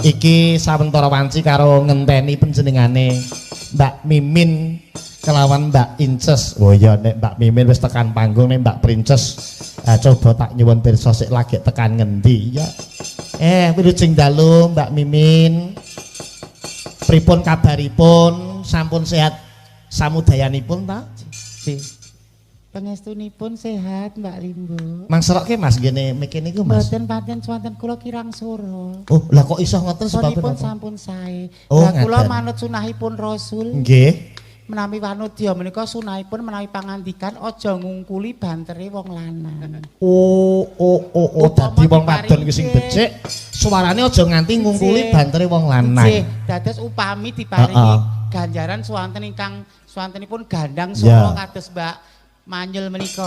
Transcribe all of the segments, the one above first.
Iki sawentara wanci karo ngenteni panjenengane Mbak Mimin kelawan Mbak Inces. Oh iya, nek Mbak Mimin wis tekan panggung, nek Mbak Princess coba tak nyuwun pirsa sik lagi tekan ngendi ya. Wilujeng dalu, Mbak Mimin. Pripun kabaripun? Sampun sehat samudayanipun ta? Nggih. Pangestunipun sehat, Mbak Limbo. Mangserokke, Mas, ngene miki niku, Mas. Mboten pancen swanten kula kirang sura. Oh, lah kok iso ngoten, sebab Sonipun napa? Sampun sae. Oh, Lah kula ngaten. manut sunahipun Rasul. Nggih. Menawi wanodya menika sunahipun menawi pangandikan aja ngungkuli bantere wong lanang. Oh, Upama dadi wong wadon ki sing diparingi becik, suarane aja nganti ngungkuli bantere wong lanang. Nggih, dados upami diparingi ganjaran swanten ingkang swantenipun gandang swara kados Mbak Manyul menika.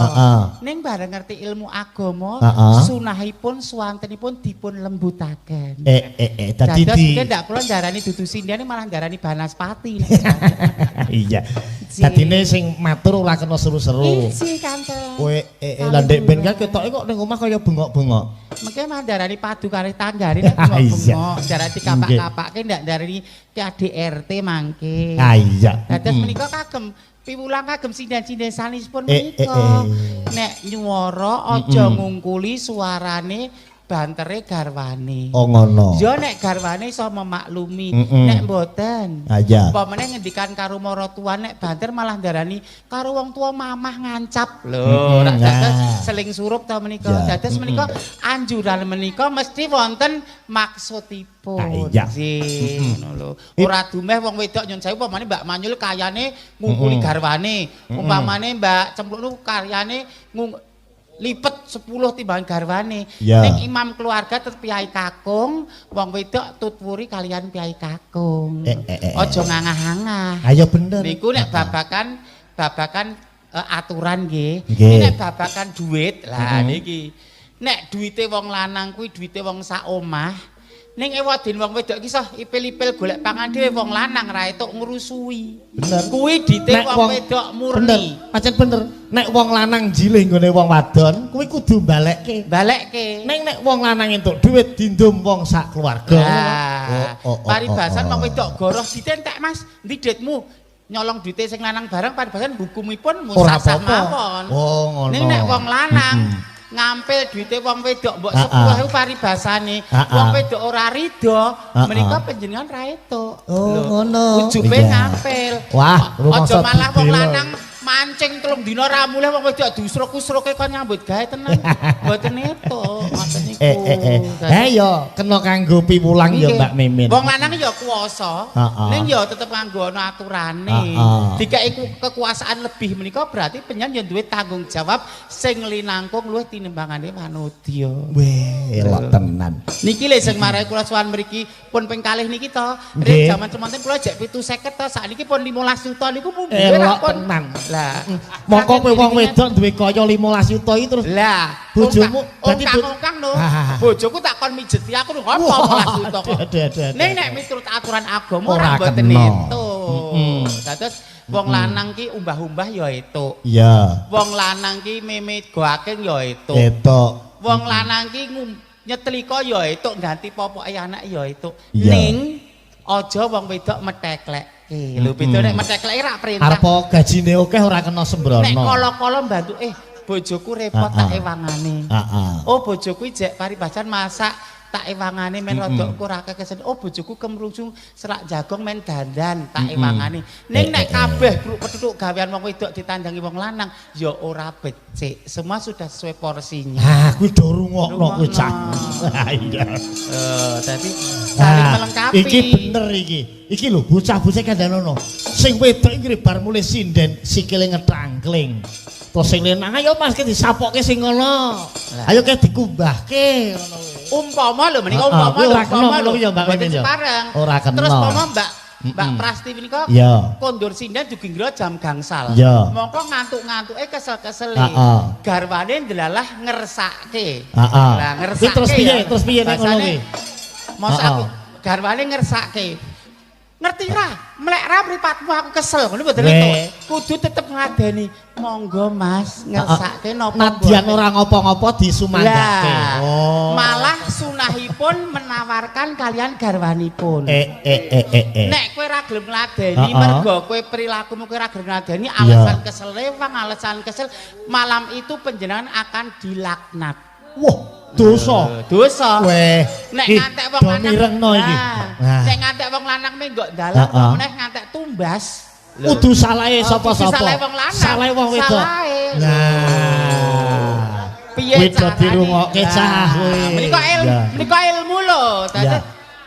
Ning bareng ngerti ilmu agama, sunahipun swantenipun dipun lembutaken. Dadi Dados di mungkin ndak kula ndarani dudu sinden, malah ndarani banaspati. Iya. Dadine sing matur ora kena seru-seru. Iji kanten. Kowe lah ndek ben kae ketoke kok ning omah kaya bengok-bengok. Mengke mah ndarani padu kalih tanggane nek bengok-bengok, ndarani dikapak-kapake, ndak ndarani KDRT mangke. Ah iya. Dados menika kagem piwulang kagem sinden-sinden sanesipun menika. Nek nyuwara aja ngungkuli suarane bantere garwane. Oh, ngono. Ya nek garwane iso memaklumi, nek mboten. Ah iya. Umpamane ngendikan karo maratuwa nek banter malah ndarani karo wong tua mamah ngancap. Lho, rak dados seling surup ta menika. Dados menika anjuran menika mesti wonten maksudipun. Ah, iya. Nggih, ngono lho. Ora dumeh wong wedok, nyun sewu, umpamane Mbak Manyul kayane ngungkuli garwane. Umpamane Mbak Cempluk niku karyane lipet 10 timbang garwane. Ning imam keluarga tetep piyai kakung, wong wedok tutwuri kalian piyai kakung. Aja ngangah-angah. Ayo bener. Niku nek babakan babakan aturan nggih. Nek babakan duit, lah niki. Nek duite wong lanang kuwi duite wong sak omah. Ning ewadene wong wedok iki iso ipil-ipil golek pangan dhewe, wong lanang ra entuk ngrusui. Bener. Kuwi dite Nek wong wedok murni. Bener, pancen bener. Nek wong lanang jilih nggone wong wadon, kuwi kudu balekke. Balekke. Ning nek wong lanang entuk duit dindum wong sak keluarga. Lah, Oh. paribasan wong wedok goroh dite entek, Mas, endi duitmu? Nyolong duite sing lanang bareng, paribasan hukumipun Ora musasah apa-apa. mawon. Oh, ngono. Ning nek wong lanang ngampil duite wong wedok mbok 10.000 paribasane, wong wedok ora rido, menika panjenengan ra entuk. Oh, Lho, ngono. ujube ngampil. Wah, rumangsa Aja malah wong dibela. lanang mancing 3 dina ra mulih, wong wedok diusruk-usruke kon nyambut gawe tenan. Mboten entuk, ngoten niku. Eh yo kena kanggo piwulang ya, Mbak Mimin. Wong lanang ya kuwasa, ning ya tetep nganggo ana aturane. Dikeki kekuasaan lebih menika berarti penyen ya duwe tanggung jawab sing linangkung luwih tinimbangane manudya. Weh, elok tenan. Niki lho sing marai kula sowan mriki pun ping kalih niki to. Riyen jaman semonten kula jek 750 to, sakniki pun 15 juta niku mumbuhe Elok pun. tenan. Lah, Mongko kowe wong saking wedok duwe kaya 15 juta iki terus Lah, bojomu berarti ongkang-ongkang lho. Bojoku tak kon mijeti aku lho, ngopo 15 juta kok. Aduh, aduh, aduh, Ning nek miturut aturan agama Ora ora mboten kena. entuk. Dados wong lanang ki umbah-umbah ya entuk. Wong lanang ki meme goaking ya entuk. Etuk. Wong lanang ki nyetlika ya entuk, ganti popoke anak ya entuk. Ning aja wong wedok meteklekke. Lho, beda nek metekleke rak perintah. Arepa gajine akeh ora kena sembrono. Nek kala-kala mbantu, bojoku repot, tak ewangane. Oh, bojoku jek paribasan masak, tak ewangane men rodok ora kekesen. Oh, bojoku kemrungsung serak jagong men dandan, tak ewangane. Ning nek kabeh bruk petutuk gawean wong wedok ditandangi wong lanang ya ora becik. Semua sudah sesuai porsinya. Ah, kuwi do rungokno kuwi, cah. Rungokno. Iya. Eh, dadi saling Ah, melengkapi. Iki bener iki. Iki lho bocah-bocah kandhanono. Sing wedok iki bar mulih sinden sikile ngetangkling. Terus sing lanang, "Ayo, Mas, ki disapoke sing ngono. Ayo ke dikumbahke," ngono kuwi. Umpama lho menika, umpama Kuwi lho, ora kena umpama ngono lho. kuwi ya, Mbak Mboten Mimin ya. separeng. Ora kena. Terus umpama Mbak Mbak Prasti menika kondur sinden dugi ngira jam gangsal. Mongko ngantuk-ngantuke, kesel-kesele. Garwane ndelalah ngersake. Lah, ngersake. Kuwi terus piye? Ya. Terus piye nek ngono Bahasane, kuwi? Mosok aku garwane ngersake. "Ngerti ra? Melek ra mripatmu, aku kesel." Ngono mboten itu. Kudu tetep ngladeni. "Monggo, Mas, ngersake napa Nadyan mboten?" ora ngopo-ngopo disumanggake. Lah, Oh. malah sunahipun Pun menawarkan kalian garwanipun. Nek kowe ora gelem ngladeni mergo kowe perilakumu kowe ora gelem ngladeni alasan keselewang, alasan kesel, malam itu panjenengan akan dilaknat. Wah, dosa. Dosa. Weh, nek ngantek wong lanang mirengno iki. Nek ngantek wong lanang menggok dalan meneh ngantek tumbas. Kudu salahe sapa-sapa. Salahe wong lanang. Salahe wong wedok. Nah. Piye carane dirungokke cah kowe. Menika ilmu, menika ilmu lho.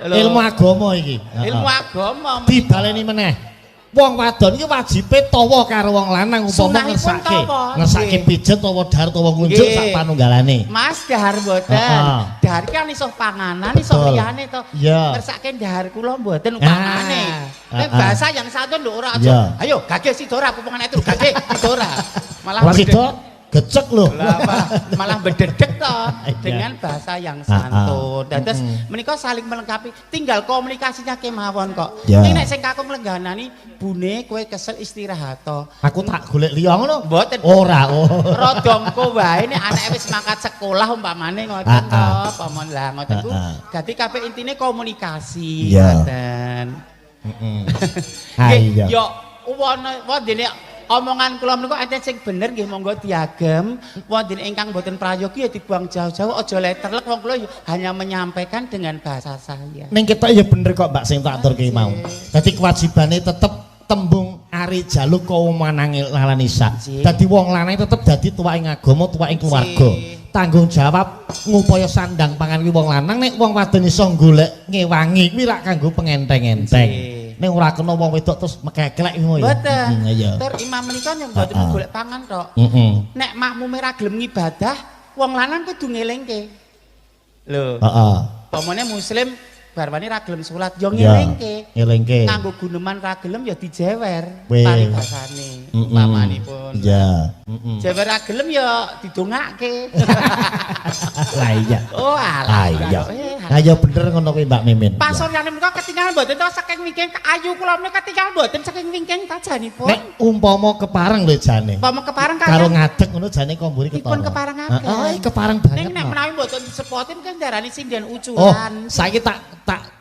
Ilmu agama iki. Ilmu agama. Dibaleni meneh. Wong wadon iki wajibe tawa karo wong lanang umpama ngersake. Ngersake pijet utawa dhahar utawa ngunjuk sak panunggalane. Mas dhahar mboten. Dhahar ki kan iso panganan, iso liyane to. Ngersake dhahar kula mboten upamane. Nek bahasa yang satu lho ora aja. Ayo gage sida ora pupungane turu gage sida ora. Malah sida gecek lho. Malah bededek to dengan bahasa yang santun. Dados menika saling melengkapi, tinggal komunikasinya kemawon kok. Ning nek sing kakung lengganani bune kowe kesel istirahat to. Aku tak golek liya ngono. Mboten. Ora. Rada engko wae nek anake wis mangkat sekolah umpamane ngoten to, pamon lah ngoten ku. Dadi kabeh intine komunikasi ngoten. Heeh. Yo wondene omongan kula menika enten sing bener nggih monggo diagem, wonten ingkang mboten prayogi ya dibuang jauh-jauh, aja letterlek wong kula hanya menyampaikan dengan bahasa saya. Ning ketok ya bener kok Mbak sing tak aturke mau. Dadi kewajibane tetep tembung ari jaluk kaum lanang lanisa. Dadi wong lanang tetep dadi tuwaking agama, tuwaking keluarga. Tanggung jawab ngupaya sandang pangan kuwi wong lanang, nek wong wadon iso golek ngewangi kuwi rak kanggo pengenteng-enteng. Nek ora kena wong wedok terus mekeklek ngono ya. Mboten. Tur imam menika yo mboten golek pangan tok. Nek makmume ra gelem ngibadah, wong lanang kudu ngelingke. Lho. Heeh. Pamane muslim barwane ra gelem salat yo ngelingke. Ngelingke. Nganggo guneman ra gelem ya dijewer paribasane umpamanipun. Iya. Jewer ra gelem ya didongake. Lah iya. Oh alah. Iya. Lah ya bener ngono kuwi Mbak Mimin. Pasoryane menika ketinggalan mboten to saking wingking ayu kula menika ketinggalan mboten saking wingking ta janipun. Nek umpama kepareng lho jane. Umpama kepareng karo ngadeg ngono jane kok mburi ketara. Dipun keparengaken. Heeh, kepareng banget. Ning nek menawi mboten disepoti mungkin darani sinden uculan. Oh, saiki tak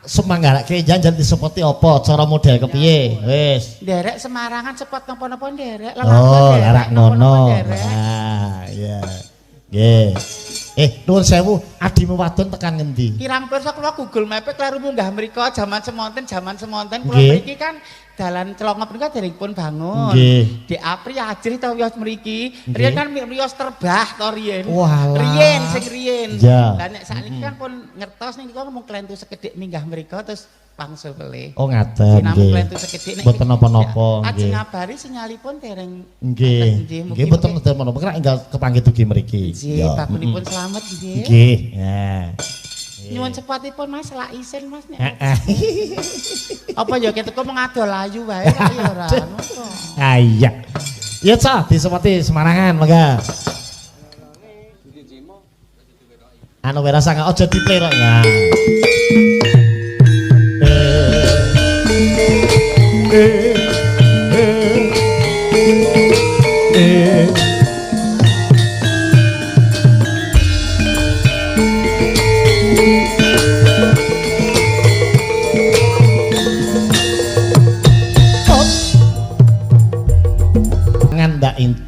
semanggarake jan disepoti apa cara model kepiye? Wis. Nderek Semarangan sepot napa-napa nderek. Oh, larak ngono. Ah, iya. Nggih. Nuwun sewu, adimu wadon tekan ngendi? Kirang pirsa kula Google Map kleru munggah mriko jaman semonten kula mriki kan dalan Celongop menika dereng pun bangun. Di Apri ajrih ta wiyos mriki. Riyen kan wiyos terbah to riyen. Riyen sing riyen. Lah nek sakniki kan pun ngertos niki kok mung klentu sekedhik minggah mriko terus pangsul pelih. Oh ngaten. Namung klentu sekedhik nek mboten napa-napa nggih. Ajeng ngabari sinyalipun dereng. Nggih. Nggih mboten napa-napa kira enggal kepanggih dugi mriki. Nggih, bakunipun slamet nggih. Nggih. Nah. Nyuwun cepatipun Mas, lak isin Mas nek. Apa ya keteko mung adol ayu wae kok ya ora ngono. Ah iya. Ya cah disepoti Semarangan mangga. Anu wera sanga aja diplay kok ya.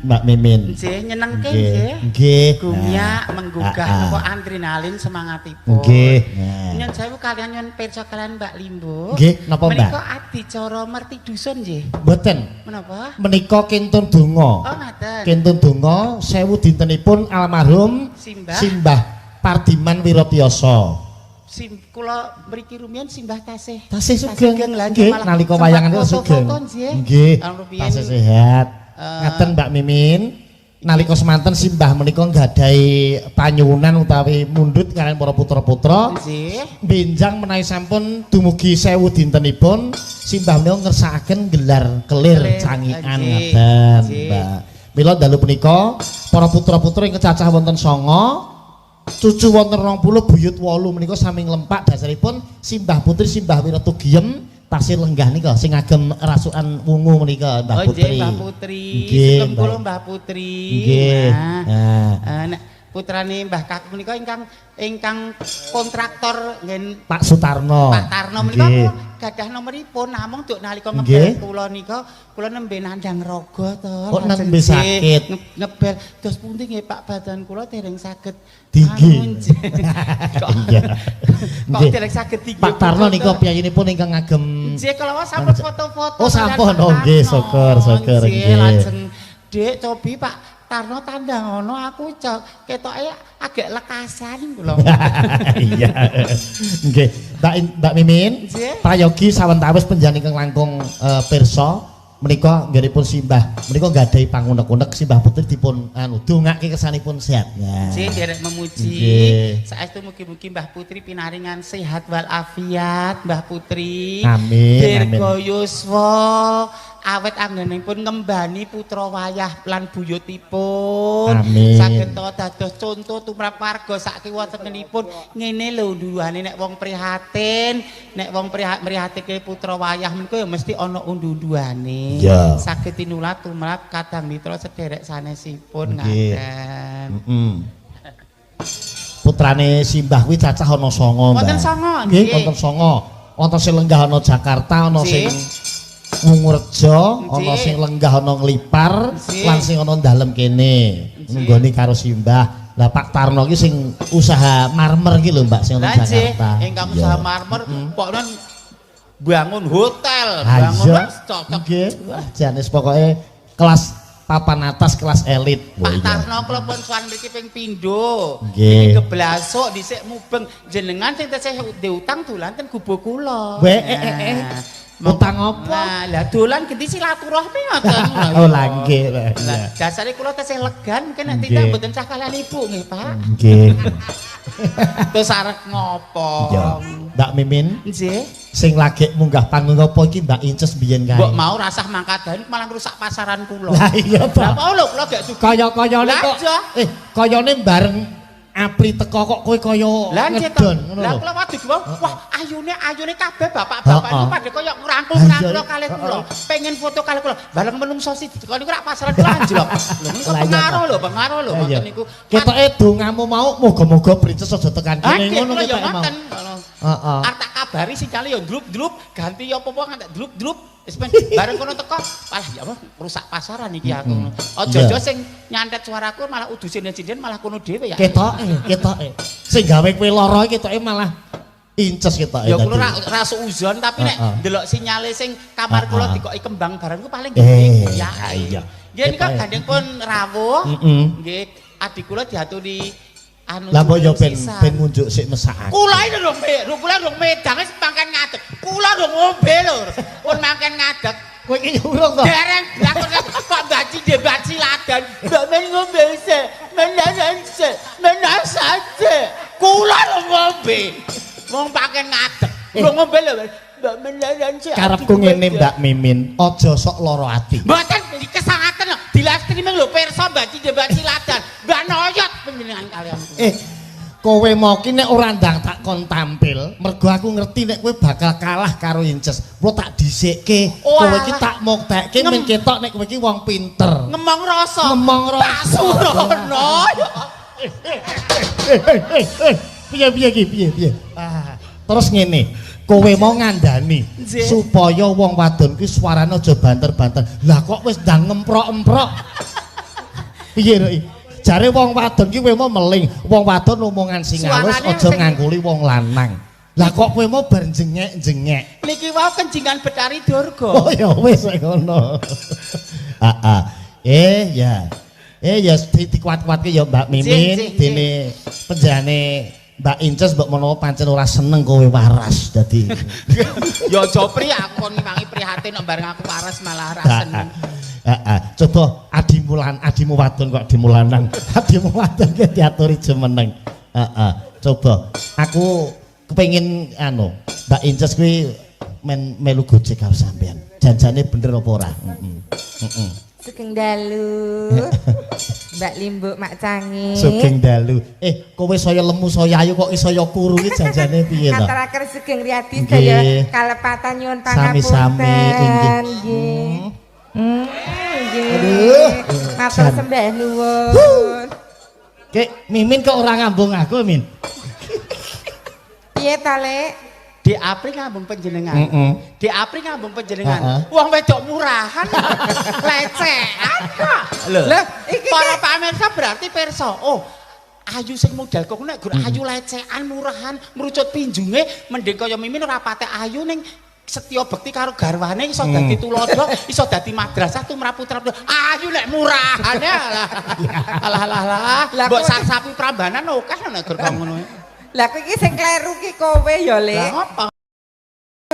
Mbak Mimin. Nggih, nyenengke nggih. Nggih. Gumyak menggugah napa adrenalin semangatipun. Nggih. Nyun sewu kalian nyun pirsa kalian Mbak Limbo. Nggih, napa Mbak? Menika adicara merti dusun nggih. Mboten. Menapa? Menika kintun donga. Oh, ngaten. Kintun donga sewu dintenipun almarhum Simbah Pardiman Wirotiyasa. Kula mriki rumiyin simbah tasih. Tasih sugeng. Nggih, nalika wayangan sugeng. Nggih. Tasih sehat. Ngaten Mbak Mimin, nalika semanten simbah menika nggadahi panyuwunan utawi mundhut kaliyan para putra-putra. Benjang menawi sampun dumugi 1000 dintenipun, simbah menika ngersakaken gelar kelir cangikan ngaten, Mbak. Mila dalu punika para putra-putra ingkang cacah wonten 9, cucu wonten 20, buyut 8 menika sami nglempak dasaripun simbah putri simbah Wiratugiem tasih lenggah nika sing ngagem rasukan wungu menika Mbah Putri. Nggih, Mbah Putri. Sugeng kula Mbah Putri. Nggih. Nah, Putrane Mbah Kakung menika ingkang kontraktor nggen Pak Sutarno. Pak Tarno menika gadah nomoripun namung duk nalika ngebel kula nika kula nembe nandhang raga to. Oh, nembe sakit. Ngebel dos pundi nggih Pak badan kula dereng saged tinggi. Iya. Kok dereng saged tinggi. Pak Tarno nika piyayinipun ingkang ngagem. Nggih kala sampun foto-foto. Oh sampun oh nggih syukur syukur nggih. Lajeng Dik cobi Pak Tarno tandang ngono aku ketoke agak lekasan kula. Iya. Nggih. Mbak Mimin, prayogi sawentawis panjenengan ingkang langkung pirsa menika nggenipun simbah menika nggadahi pangunek-unek simbah putri dipun anu dongake kersanipun sehat. Nggih, nderek memuji. Saestu mugi-mugi Mbah Putri pinaringan sehat walafiat Mbah Putri. Amin. Dirga yuswa awet anggenipun ngembani putra wayah lan buyutipun. Saged dados conto tumrap warga sak kiwa tengenipun. Ngene lho unduhane nek wong prihatin, nek wong mrihatike putra wayah menika ya mesti ana undu-unduhane. Saged tinulat tumrap kadang mitra sederek sanesipun ngaten. Putrane simbah kuwi cacah ana 9, Mbah. Wonten 9 nggih, wonten 9. Wonten sing lenggah ana Jakarta, ana sing Wungurejo, ana sing lenggah ana Nglipar, lan sing ana dalem kene. Nggone karo simbah. Lah Pak Tarno iki sing usaha marmer iki lho Mbak sing ana Jakarta. Ingkang usaha marmer pokoknya bangun hotel, bangun cocok. Nggih. Wah, jane pokoke kelas papan atas, kelas elit. Pak Tarno kula pun sowan mriki ping pindho. Niki keblasuk dhisik mubeng jenengan sing tesih diutang dolan ten gubuk kula. Utang apa? Lah dolan genti silaturahmi ngoten. Oh lah nggih. Lah dasare kula tesih legan mungkin nek tindak mboten cah kalian ibu nggih Pak. Nggih. Terus arep ngopo? Mbak Mimin. Nggih. Sing lagi munggah panggung apa iki Mbak Inces biyen kae. Mbok mau rasah mangkat dalu malah ngrusak pasaran kula. Lah iya to. Lah lho kula gak sugih. Kaya-kayane kok. Kayane bareng Apri teko kok kowe kaya ngedon ngono lho. Lah kula waduh wah ayune kabeh bapak-bapak niku padha kaya ngrangkul-ngrangkul kalih kula. Pengen foto kalih kula. Bareng menungso siji teko niku rak pasaran kula anjlok. Lho niku pengaruh lho, pengaruh lho ngoten niku. Ketoke dongamu mau muga-muga Princess aja tekan kene ngono ketoke mau. Heeh. Arep tak kabari sinyale ya ndlup-ndlup, ganti ya apa-apa ngantek ndlup-ndlup. Wis bareng kono teko, malah ya apa rusak pasaran iki aku. Aja-aja sing nyantet suaraku malah udu sinden-sinden malah kono dhewe ya. Ketoke, ketoke. Sing gawe kowe lara iki ketoke malah Inces ketoke. Ya kula ra suuzon tapi nek ndelok sinyale sing kamar kula dikoki kembang barang ku paling gede. Ya iya. Nggih nika gandeng pun rawuh. Nggih adik kula diaturi anu. Lah mbok yo ben ben ngunjuk sik mesakake. Kula iki lho kula rong medang wis mangken ngadeg. Kula rong ngombe lho. Pun mangken ngadeg. Kowe iki urung to? Dereng lakon kok mbaci debaci ladan. Mbok men ngombe sik, menasan sik, menasan sik. Kula rong ngombe. Wong paken ngadeg. Rong ngombe lho. Mbok menasan sik. Karepku ngene Mbak Mimin, aja sok lara ati. Mboten kesangaten lho, di live streaming lho pirsa mbaci debaci ladan. Mbak noyot panjenengan kalian. Kowe mau ki nek ora ndang tak kon tampil, mergo aku ngerti nek kowe bakal kalah karo Inces. Kowe tak dhisikke, kowe iki tak muktekke men ketok nek kowe iki wong pinter. Ngemong rasa. Ngemong rasa. Pak Surono. Piye piye iki, piye piye. Ah, terus ngene, kowe mau ngandani supaya wong wadon kuwi suarane aja banter-banter. Lah kok wis ndang ngemprok-emprok. Piye rek? Jare wong wadon ki kowe mau meling, wong wadon omongan sing halus aja ngangkuli wong lanang. Lah kok kowe mau bar jengek-jengek. Niki wau kenjingan Betari Durga. Oh ya wis ngono. Heeh. Ya. Ya dikuat-kuatke ya Mbak Mimin dene penjane Mbak Inces mbok menawa pancen ora seneng kowe waras dadi. Ya aja pri aku kon ngiwangi prihatin nek bareng aku waras malah ora seneng. Heeh, coba adimu lan adimu wadon kok adimu lanang. Adimu wadon ki diaturi jumeneng. Heeh, coba aku kepengin anu Mbak Inces kuwi men melu gojek karo sampean. Janjane bener apa ora? Heeh. Heeh. Sugeng dalu. Mbak Limbuk Mak Cangi. Sugeng dalu. Kowe saya lemu saya ayu kok saya kuru iki janjane piye to? Aturaken sugeng riyadi sedaya kalepatan nyuwun pangapunten. Sami-sami inggih. Nggih. Matur sembah nuwun. Kek Mimin kok ora ngambung aku, Min? Piye ta, Lek? Dek Apri ngambung panjenengan. Dek Apri ngambung panjenengan. Wong wedok murahan. Lecekan kok. Lho, iki para pamirsa berarti pirsa. Oh, ayu sing model kok nek gur ayu lecekan murahan, mrucut pinjunge mending kaya Mimin ora patek ayu ning setya bekti karo garwane iso dadi tuladha, iso dadi madrasah tumrap putra. Ayu nek murahan ya. Alah alah alah. Mbok sapi Prambanan akeh nek gur kok ngono. Lah kowe iki sing kleru ki kowe ya, Lek. Lah apa?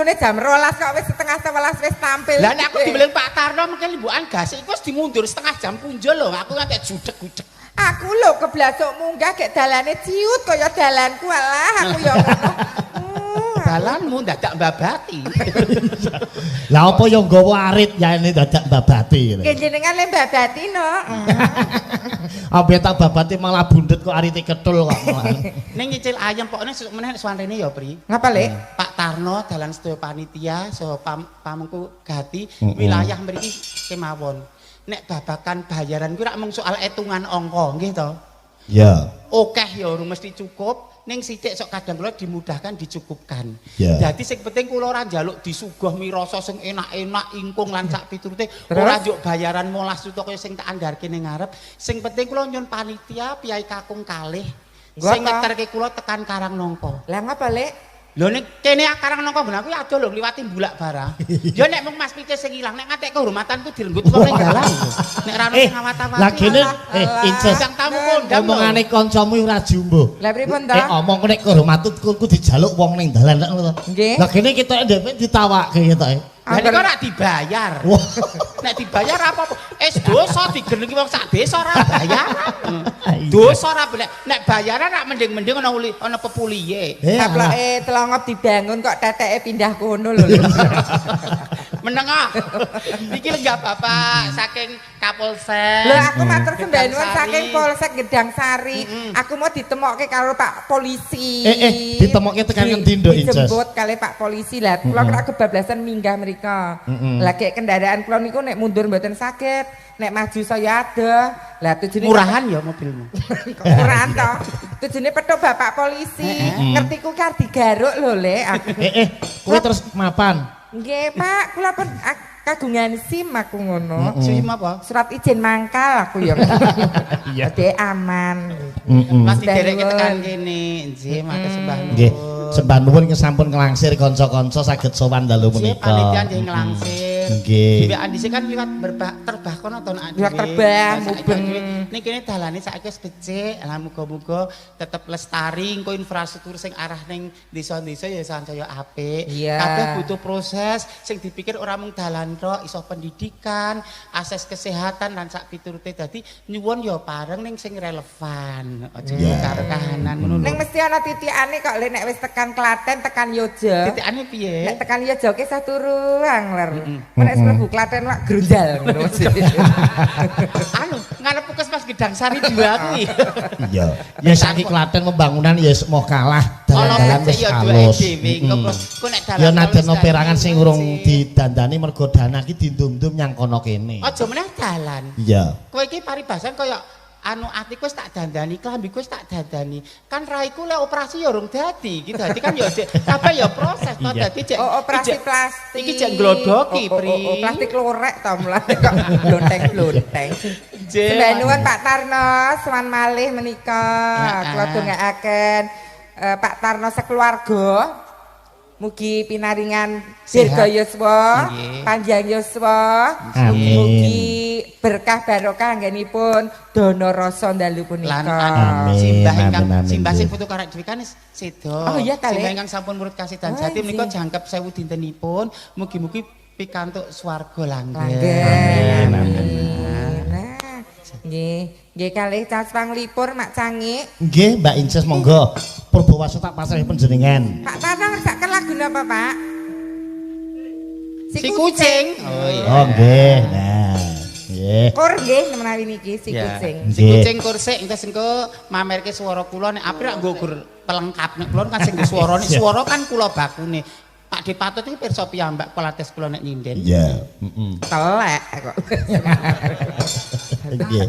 Ngene jam 12 kok wis 10:30 wis tampil. Lah nek aku dibeling Pak Tarno mengke limbukan gasik iku wis dimundur setengah jam punjul lho, aku nganti judeg-judeg. Aku lho keblasuk munggah gek dalane ciut kaya dalanku alah aku ya ngono. Dalanmu dadak mbabati. Lah apa ya nggawa arit ya ini dadak mbabati. Nggih jenengan le mbabati no. Ambe tak babati malah bundet kok arite ketul kok. Ning nyicil ayam pokoknya sesuk meneh nek sowan rene ya, Pri. Ngapa, Lek? Pak Tarno dalan sedaya panitia saha pamengku gati wilayah mriki kemawon. Nek babakan bayaran kuwi rak mung soal etungan angka, nggih to? Ya. Akeh ya urung mesti cukup. Ning sithik sok kadang kula dimudahkan dicukupkan. Yeah. Dadi sing penting kula ora njaluk disuguh mirasa sing enak-enak ingkung lan sak piturute, ora njuk bayaran 15 juta kaya sing tak andharke ning ngarep. Sing penting kula nyun panitia piyai kakung kalih sing ngeterke kula tekan Karangnangka. Lah ngapa, Lek? Lho ning kene Karangnangka nggon aku adoh lho ngliwati Bulak barang. Ya nek mung Mas Pice sing ilang nek ngantek kehormatanku direnggut wong ning dalan. Nek ra ono sing ngawat-awati. Lah kene Inces sang tamu kondang. Omongane kancamu ora jumbo. Lah pripun to? Omong nek kehormatanku dijaluk wong ning dalan lek ngono to. Lah kene ketoke dhewe ditawake ketoke. Lah niku ora dibayar. Nek dibayar apa-apa. Es dosa digenengi wong sak desa ora bayaran. Dosa ora boleh. Nek bayaran rak mending-mending ana ana pepuliye. Taploke telongop dibangun kok teteke pindah kono lho. Menengah. Iki lenggah Bapak saking Kapolsek. Lho aku matur sembah nuwun saking Polsek Gedang Sari. Aku mau ditemokke karo Pak polisi. Ditemokke tekan ngendi nduk Inces? Dijemput kali Pak polisi lah. Kula kena kebablasan minggah mriko. Lah kek kendaraan kula niku nek mundur mboten saged, nek maju saya adoh. Lah tujune murahan ya mobilmu. Kok murahan to? Tujune petuk Bapak polisi. Ngertiku kar digaruk lho, Lek. Kowe terus mapan. Nggih, Pak, kula pun kagungan SIM aku ngono. SIM apa? Surat izin mangkal aku ya. Iya. Dadi aman. Mas diderekke tekan kene. Nggih, matur sembah nuwun. Nggih, sembah nuwun sampun nglangsir kanca-kanca saged sowan dalu menika. Nggih, panitia nggih nglangsir. Nggih. Dhewean dhisik kan liwat terbah kono to nek dhewe. Liwat terbah mubeng. Ning kene dalane saiki wis becik. Lah muga-muga tetep lestari engko infrastruktur sing arah ning desa-desa ya sansaya apik. Kabeh butuh proses sing dipikir ora mung dalan tok, iso pendidikan, akses kesehatan lan sak piturute. Dadi nyuwun ya pareng ning sing relevan. Aja karo kahanan ngono lho. Ning mesti ana titikane kok lek nek wis tekan Klaten, tekan Yoja. Titikane piye? Nek tekan Yoja ki satu ruang ler. Nek mlebu Klaten wak grunjal ngono. Anu, ngarep Puskesmas Gedang Sari 2 kuwi. Iya. Ya saiki Klaten pembangunan ya mau kalah dalan-dalan wis halus. Ya najan perangan sing urung didandani mergo dana iki dindum-dum nyang kono kene. Aja meneh dalan. Iya. Kowe iki paribasan kaya anu atiku wis tak dandani, klambiku wis tak dandani. Kan raiku lek operasi ya urung dadi. Iki dadi kan ya kabeh ya proses to dadi cek. Oh, operasi plastik. Iki cek nglodoki, Pri. Oh, plastik lorek to mlane kok blonteng-blonteng. Sembah nuwun Pak Tarno, sowan malih menika. Kula dongaaken Pak Tarno sekeluarga mugi pinaringan dirga yuswa, panjang yuswa, mugi berkah barokah anggenipun dana rasa dalu punika. Simbah ingkang simbah sing putu karek dhewe kan seda. Oh iya ta, Simbah ingkang sampun murut kasidan jati menika jangkep 1000 dintenipun, mugi-mugi pikantuk swarga langgeng. Amin. Amin. Nggih, nggih kalih cas panglipur Mak Cangik. Nggih, Mbak Inces monggo. Purbowaso tak pasrahi panjenengan. Pak Tarno ngersakaken lagu napa, Pak? Si kucing. Oh iya. Oh nggih. Nah, nggih. Kur nggih menawi niki si kucing. Si kucing kur sik engko engko mamerke swara kula nek apik rak nggo gur pelengkap nek kula kan sing nggo swarane, swara kan kula bakune. Pak De Patut iki pirsa piyambak pelates kula nek nyinden. Iya, heeh. Telek kok. Nggih.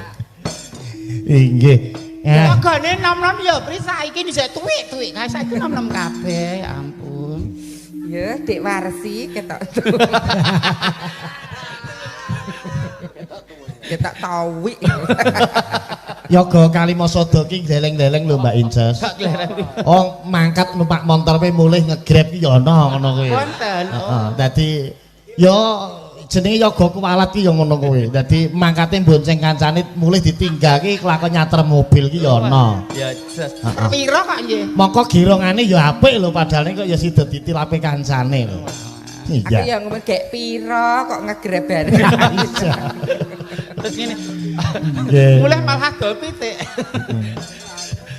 Nggih. Yogane nom-nom ya Pri saiki isih tuwik-tuwik kae saiki nom-nom kabeh, ya ampun. Ya, Dik Warsi ketok. Ketok tawik. Yoga Kalimasada ki gleleng-gleleng lho Mbak Inces. Oh, mangkat numpak montor pe mulih ngegrab ki ya ana ngono kuwi. Wonten. Heeh, dadi ya jenenge yoga kuwalat ki ya ngono kuwi. Dadi mangkate bonceng kancane mulih ditinggal ki kelakon nyater mobil ki ya ana. Ya jes. Piro kok nggih? Mongko girongane ya apik lho padahal kok ya sida ditilape kancane lho. Aku ya ngomong gek piro kok ngegrab bareng. Terus ngene. Mulih malah adol pitik.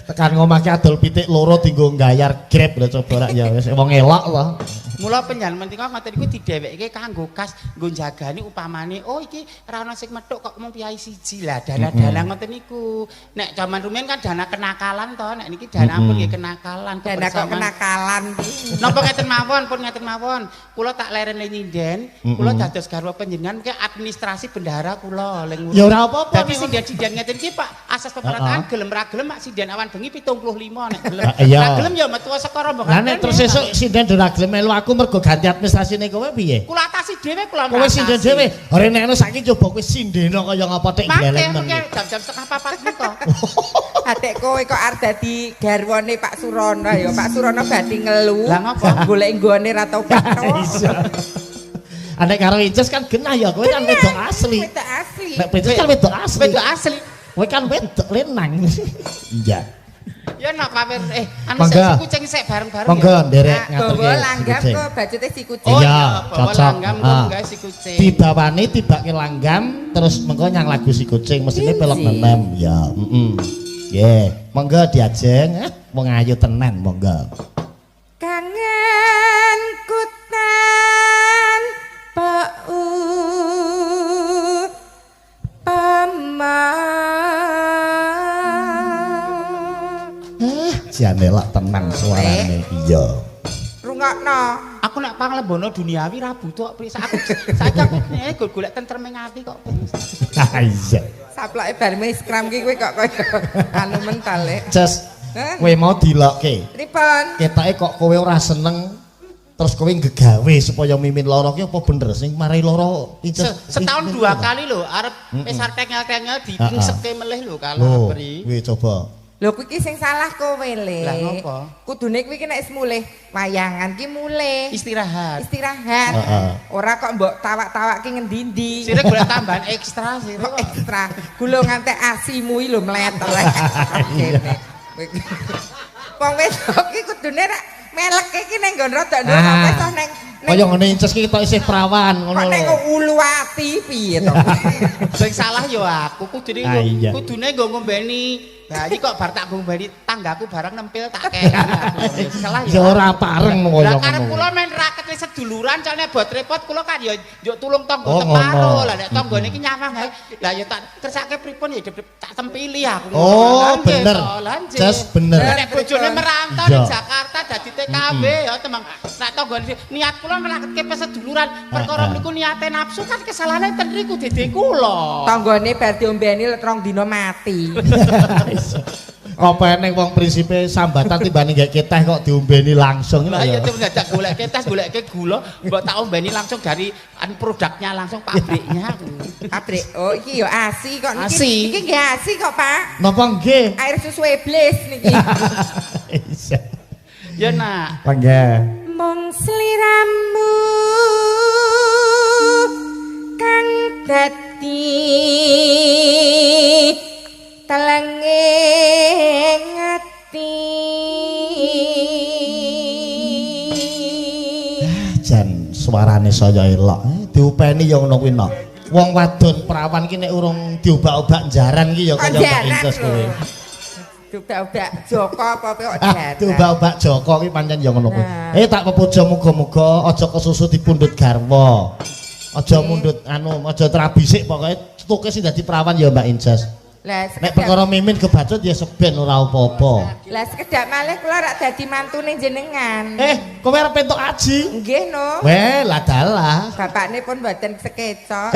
Tekan ngomah ki adol pitik loro dienggo ngbayar Grab lho coba rak ya wis wong elok lho. Mula panjenengan menika ngoten niku didheweke kanggo kas nggo jagani upamane oh iki ra ono sing methuk kok mung piyai siji lah dana-dana ngoten niku. Nek jaman rumiyin kan dana kenakalan to, nek niki dana pun nggih kenakalan. Dana kok kenakalan. Napa ngeten mawon, pun ngeten mawon. Kula tak lerene nyinden, kula dados garwa panjenengan mungkin administrasi bendahara kula ling. Ya ora apa-apa. Dadi sinden-sinden ngeten iki Pak, asas pemerataan gelem ra gelem Pak sinden awan bengi 75 nek gelem. Ra gelem ya metu saka rombongan. Lah nek terus sesuk sinden ora gelem melu aku mergo ganti administrasine kowe piye? Kula atasi dhewe kula. Kowe sinden dhewe. Ora nek saiki coba kowe sindeno kaya ngapa tek gleleng men. Jam-jam 3:30 menika. Atik kowe kok arep dadi garwane Pak Surono ya. Pak Surono badhe ngelu. Lah ngopo? Golek nggone ra tau petok. Nek karo Inces kan genah ya, kowe kan wedok asli. Wedok asli. Nek Inces kan wedok asli. Wedok asli. Kowe kan wedok lenang. Iya. Ya nak pamer anu si kucing sik bareng-bareng. Monggo nderek ngaturke. Bawa langgam kok bajute si kucing. Oh iya, cocok. Langgam kok gawe si kucing. Dibawani tibake langgam terus mengko nyang lagu si kucing mesine pelok nenem ya. Heeh. Nggih, monggo diajeng wong ayu tenan monggo. Kangen kutan pema. Jane lak tenang suarane. Iya. Rungokno. Aku nek panglebono duniawi ra butuh kok. Aku saiki aku golek tentrem ing ati kok. Iya. Saploke bar miskram ki kowe kok kaya anu mental e. Ces, kowe mau dilokke. Pripun? Ketoke kok kowe ora seneng terus kowe ngegawe supaya Mimin lara ki apa bener sing marai lara setahun 2 kali lho arep wis arep tengel-tengel dingseke melih lho kalau Pri. Kowe coba. Lho kuwi ki sing salah kowe le. Lah ngopo? Kudune kuwi ki nek wis mulih wayangan ki mulih. Istirahat. Istirahat. Ora kok mbok tawak-tawakke ngendi-endi. Sire golek tambahan ekstra sire kok. Ekstra. Gula ngantek asimu iki lho mletelek. Kene. Wong wedok ki kudune rak meleke ki ning nggon rada nduk kok wis neng kaya ngene Inces ki ketok isih prawan ngono lho. Kok nek ulu ati piye to? Sing salah ya aku kudune kudune nggo ngombeni bayi kok bar tak ngombeni tanggaku bareng nempil tak kei. Salah ya ora pareng kaya ngono. Lah karep kula men raket wis seduluran soalnya bot repot kula kan ya njuk tulung tangga teparo. Lah nek tanggane iki nyawang ae. Lah ya tak kersake pripun ya tak tempili aku. Oh bener. Jes bener. Nek bojone merantau ning Jakarta dadi TKW ya temang. Nek tanggane niat kula nglaketke peseduluran perkara niku niate nafsu kan kesalahane ten riku dede kula. Tanggane bar diombeni rong dina mati. Apa eneng wong prinsipe sambatan timbane nggek keteh kok diombeni langsung lho. Lah ya dadak golek keteh, goleke gula, mbok tak ombeni langsung dari produknya langsung pabriknya. Pabrik. Oh iki ya ASI kok niki. Iki nggih ASI kok, Pak. Napa nggih? Air susu iblis niki. Ya nak. Mangga. Mung sliramu kang dadi telenge ati. Jan suarane saya elok. Diupeni ya ngono kuwi nok. Wong wadon prawan ki nek urung diobak-obak jaran ki ya kaya Mbak Inces kowe. Diobak-obak Joko apa kok jaran. Diobak-obak Joko ki pancen ya ngono kuwi. Tak pepuja muga-muga aja kesusu dipundhut garwa. Aja mundhut anu, aja trabisik pokoke tuke sing dadi prawan ya Mbak Inces. Lah nek perkara Mimin kebacut ya seben ora apa-apa. Lah sekedhak malih kula rak dadi mantune jenengan. Kowe arep entuk aji? Nggih no. Weh, lah dalah. Bapakne pun mboten sekecok.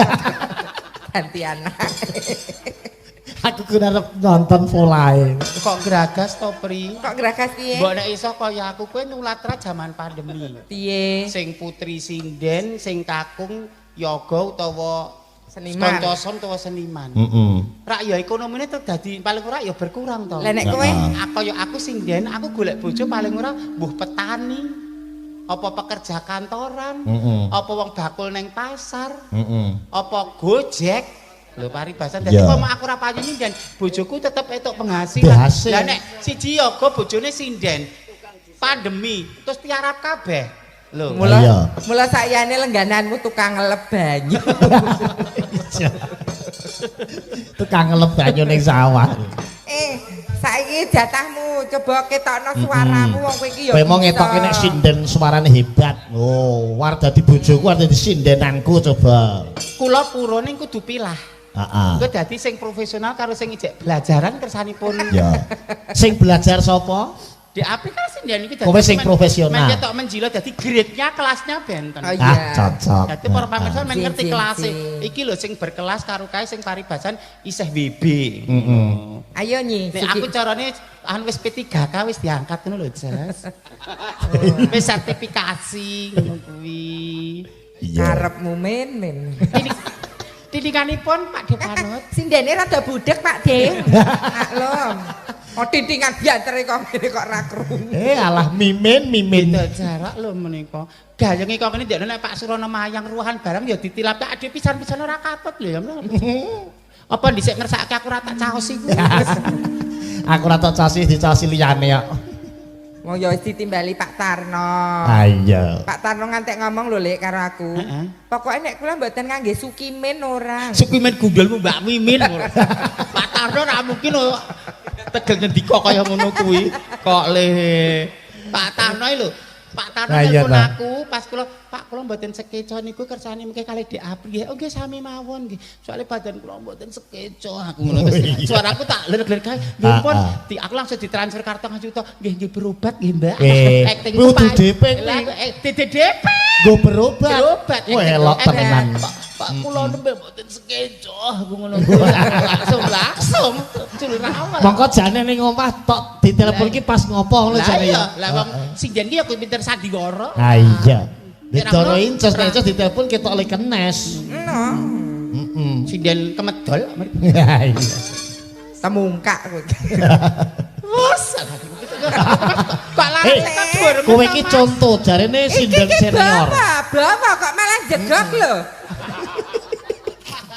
Ganti anak. Aku kudu arep nonton volae. Kok gragas to, Pri? Kok gragas piye? Mbok nek iso kaya aku kowe nulatra jaman pandemi. Piye? Sing putri sinden, sing kakung yoga utawa seniman. Kanca-kanca utawa seniman. Heeh. Rak ya ekonomine tetep dadi paling ora ya berkurang to. Lah nek kowe kaya aku sinden, aku golek bojo paling ora mbuh petani, apa pekerja kantoran, apa wong bakul neng pasar, apa Gojek. Lho paribasan dadi kok aku ora payu nyinden, bojoku tetep entuk penghasilan. Lah nek siji yoga bojone sinden, pandemi terus tiarap kabeh. Lho mula mula sakjane lenggananmu tukang ngelep banyu. Tukang ngelep banyu ning sawah. Saiki jatahmu coba ketokno suaramu wong kowe iki ya. Kowe mau ngetoke nek sinden suarane hebat. Oh, war dadi bojoku war dadi sindenanku coba. Kula purune kudu pilah. Heeh. Engko dadi sing profesional karo sing ijek belajaran kersanipun. Ya. Sing belajar sapa? Di aplikasi sinden iki dadi kowe sing profesional. Men ketok menjilo dadi grade-nya kelasnya benten. Oh, iya. Ah, cocok. Dadi para pamirsa men ngerti kelase. Iki lho sing berkelas karo kae sing paribasan isih WB. Heeh. Ayo nyi. Nek aku carane anu wis P3K wis diangkat ngono lho, Jas. Wis sertifikasi ngono kuwi. Iya. Karepmu men. Titinganipun Pak Depanut. Sindene rada budhek Pak De. Maklum. Oh tintingan biantere kok ngene kok ra krungu. Alah mimin. Beda jarak lho menika. Gayenge kok ngene ndekne nek Pak Surana mayang ruahan barang ya ditilap tak ade pisan-pisan ora katut lho ya. Apa dhisik ngersakake aku ora tak caosi kuwi. Aku ora tak caosi dicaosi liyane kok. Wong ya wis ditimbali Pak Tarno. Ah iya. Pak Tarno ngantek ngomong lho Lek karo aku. Pokoke nek kula mboten ngangge sukimen ora. Sukimen gundulmu Mbak Mimin. Pak Tarno ora mungkin tegel ngendika kaya ngono kuwi. Kok le Pak Tarno lho. Pak Tarno telepon aku pas kula, Pak kula mboten sekeca niku kersane mengke kalih Dik Apri. Oh nggih sami mawon nggih. Soale badan kula mboten sekeca aku ngono terus suaraku tak ler-ler kae. Nggih pun aku langsung ditransfer kartong juta. Nggih nggih berobat nggih Mbak. Acting kudu DP kuwi. DP. Nggo berobat. Berobat. Wah elok tenan. Pak kula nembe mboten sekeca aku ngono. Langsung culrawal. Mongko jane ning omah tok ditelepon ki pas ngopo ngono jane ya. Lah wong sinden ki ya kuwi pinter sandiwara. Ha iya. Didoro inces nek inces ditelepon ketok le kenes. Ngono. Heeh. Sinden kemedol. Ha iya. Temungkak kowe. Wes. Kok larang kowe iki contoh jarene sinden senior. Bawa kok malah jegok lho.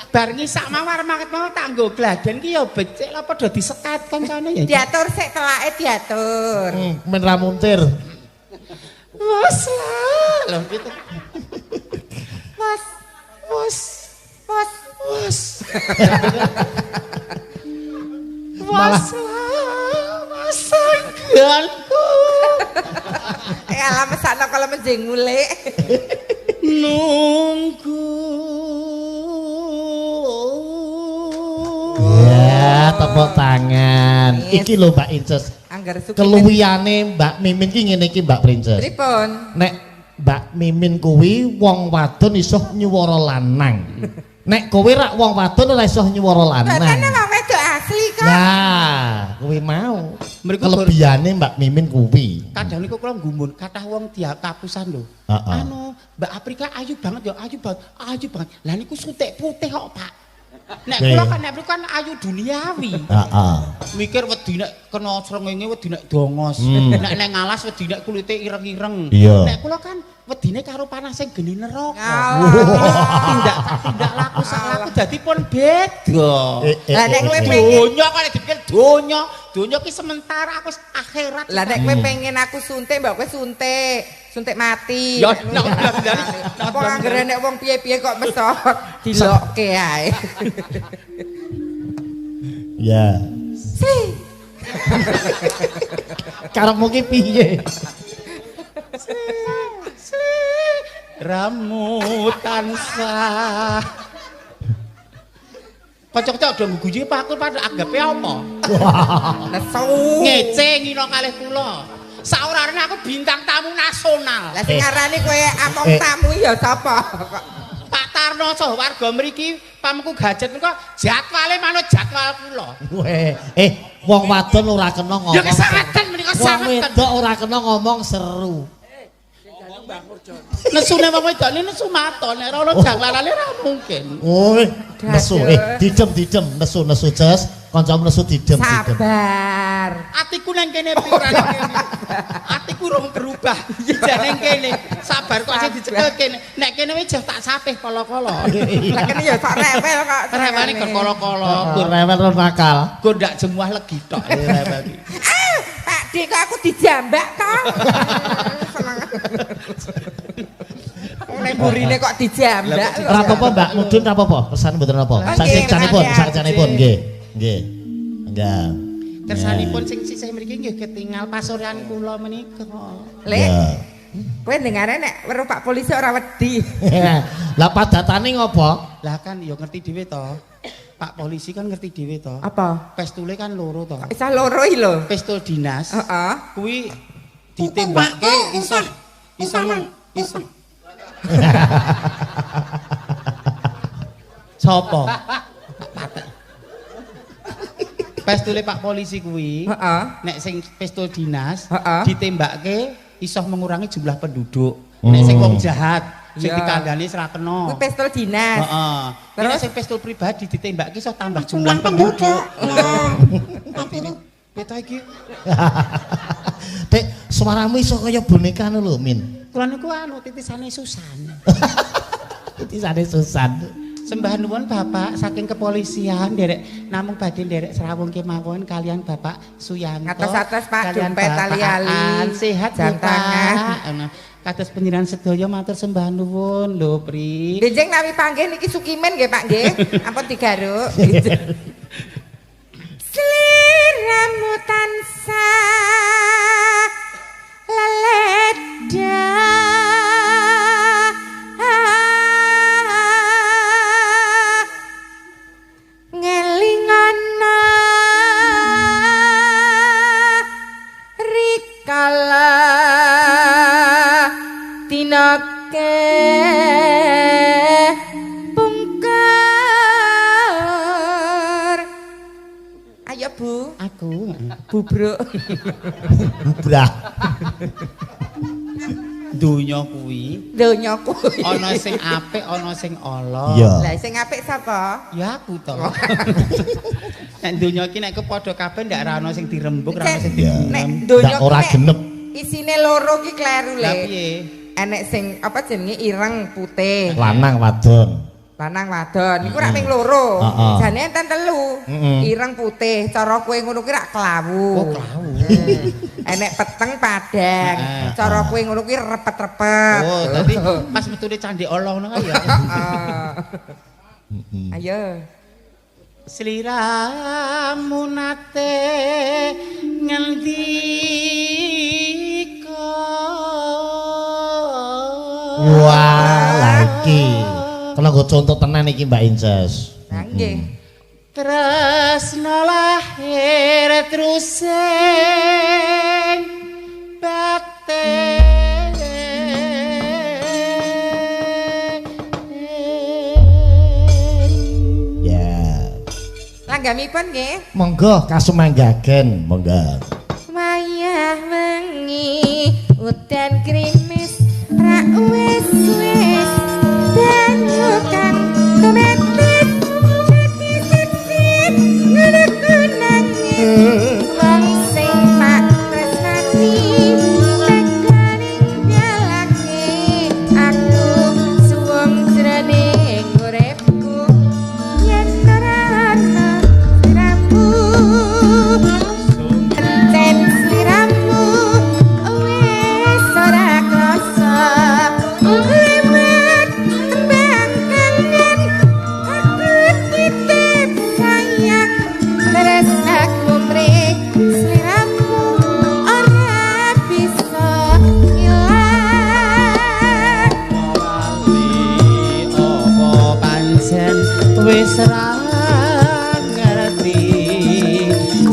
Bar ngisak mawar market mau tak nggo gladen ki ya becik lah padha disekat kancane ya. Diatur sik telake diatur. Men ra muntir. Wes lah. Lho gitu. Wes. Wes. Wes. Wes. Wes lah. Wes angganku. Alah mesakno kalau menjing ngulik. Nunggu. Ya, tepuk tangan. Yes. Iki lho Mbak Inces. Keluwihane Mbak Mimin ki ngene iki Mbak Princess. Pripun? Nek Mbak Mimin kuwi wong wadon iso nyuwara lanang. Nek kowe rak wong wadon ora iso nyuwara lanang. Mboten wong wedok asli kok. Nah, kuwi mau. Mriku kelebihane Mbak Mimin kuwi. Kadang niku kula nggumun kathah wong diakapusan lho. Anu, Mbak Aprika ayu banget ya, ayu banget, ayu banget. Lah niku sutik putih kok, Pak. Nek kula kan nek kan ayu duniawi. Heeh. Mikir wedi nek kena srengenge wedi nek dongos. Nek nang alas wedi nek kulite ireng-ireng. Nek kula kan wedine karo panas sing geni neraka. Tindak laku sak laku dadi pun beda. Lah nek kowe pengen donya kok nek dipikir donya, donya ki sementara aku akhirat. Lah nek kowe pengen aku suntik mbok kowe suntik, suntik mati. Ya nek wong anggere nek wong piye-piye kok mesot dilokke ae. Ya. Si. Karepmu ki piye? Ramu tansah. Kocok-kocok do ngguyu Pak aku pada anggape apa? Nesu. Ngece ngino kalih kula. Saorane aku bintang tamu nasional. Lah sing ngarani kowe among tamu ya sapa kok? Pak Tarno Tarno saha warga mriki pamengku gajet menika jadwale manut jadwal kula. Weh, wong wadon ora kena ngomong. Ya kesangeten menika Wong sangeten. wedok ora kena ngomong seru. Nesune wong wedok ini nesu maton, nek ora ono janglalane ora mungkin. Oh, nesu. Didem-didem, nesu-nesu Ces, kancamu nesu didem-didem. Sabar. Atiku nang kene pikiran kene. Atiku rong berubah. Jek nang kene. Sabar kok sing dicekel kene. Nek kene wis tak sapih kala-kala. Lah kene ya sok rewel kok. Rewele kok kala-kala. Rewel ora nakal. Gur ndak jemuah legi tok rewel iki. Ah, Pak D kok aku dijambak to. Seneng. Nek burine kok dijambak. Ora apa-apa Mbak, mudhun ora apa-apa. Kersane mboten apa. Sakjanipun, sakjanipun nggih. Nggih. Enggak. Kersanipun sing sisih mriki nggih ketingal pasuryan kula menika. Lek. Kowe dengare nek weruh Pak polisi ora wedi. Lah padatane ngopo? Lah kan ya ngerti dhewe to. Pak polisi kan ngerti dhewe to. Apa? Pestule kan loro to. Isa loro iki lho. Pistol dinas. Heeh. Kuwi ditembake iso iso iso. Sopo? Pistole Pak polisi kuwi. Heeh. Nek sing pistol dinas heeh, ditembake iso mengurangi jumlah penduduk. Nek sing wong jahat sing dikandani ora kena. Kuwi pistol dinas. Heeh. Terus sing pistol pribadi ditembake iso tambah jumlah penduduk. Piye iki? Dek, suaramu iso kaya boneka ngono lho, Min. Kula niku anu titisane Susan. Titisane Susan. Sembah nuwun Bapak saking kepolisian nderek namung badhe nderek srawung kemawon kalian Bapak Suyanto. Atas-atas Pak dompet tali-ali sehat jam tangan. Kados panjenengan sedaya matur sembah nuwun lho Pri. Benjing nawi panggih niki Sukimen nggih Pak nggih. Ampun digaruk. Sliramu tansah leledha. Ngelingana rikala dina kepungkur. Ayo Bu, aku bubruk. Bubrah. Donya kuwi, donya kuwi ana sing apik, ana sing ala. Lah sing apik sapa? Ya aku to. Nek donya iki nek padha kabeh ndak ora ana sing dirembug, ora ana sing digenem. Nek donya ora genep. Isine loro ki kleru le. Lah piye? Enek sing apa jenenge ireng putih. Lanang wadon. Lanang wadon iku rak ping loro. Jane enten telu. Ireng putih, cara kowe ngono kuwi rak klawu. Oh, klawu. Enek peteng padang. Cara kowe ngono kuwi repet-repet. Oh, dadi pas metune candhe ala ngono kae ya. Heeh. Ayo. Sliramu nate ngendika. Wah, lagi. Kalau nggo contoh tenan iki Mbak Inces. Lah nggih. Tresna lahir trusing batin. Ya. Langgamipun nggih. Monggo kasumanggaken, monggo. Wayah wengi udan grimis rak wis-wis banyu kang tumetes dadi seksi ngono nangis wong sing tak tresnani teka ninggalake aku suwung jroning uripku yen ora ana sliramu enten sliramu wis ora krasa. Wis ra ngerti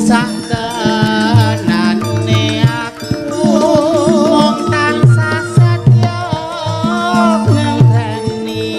sak tenane aku mung tansah setya ngenteni.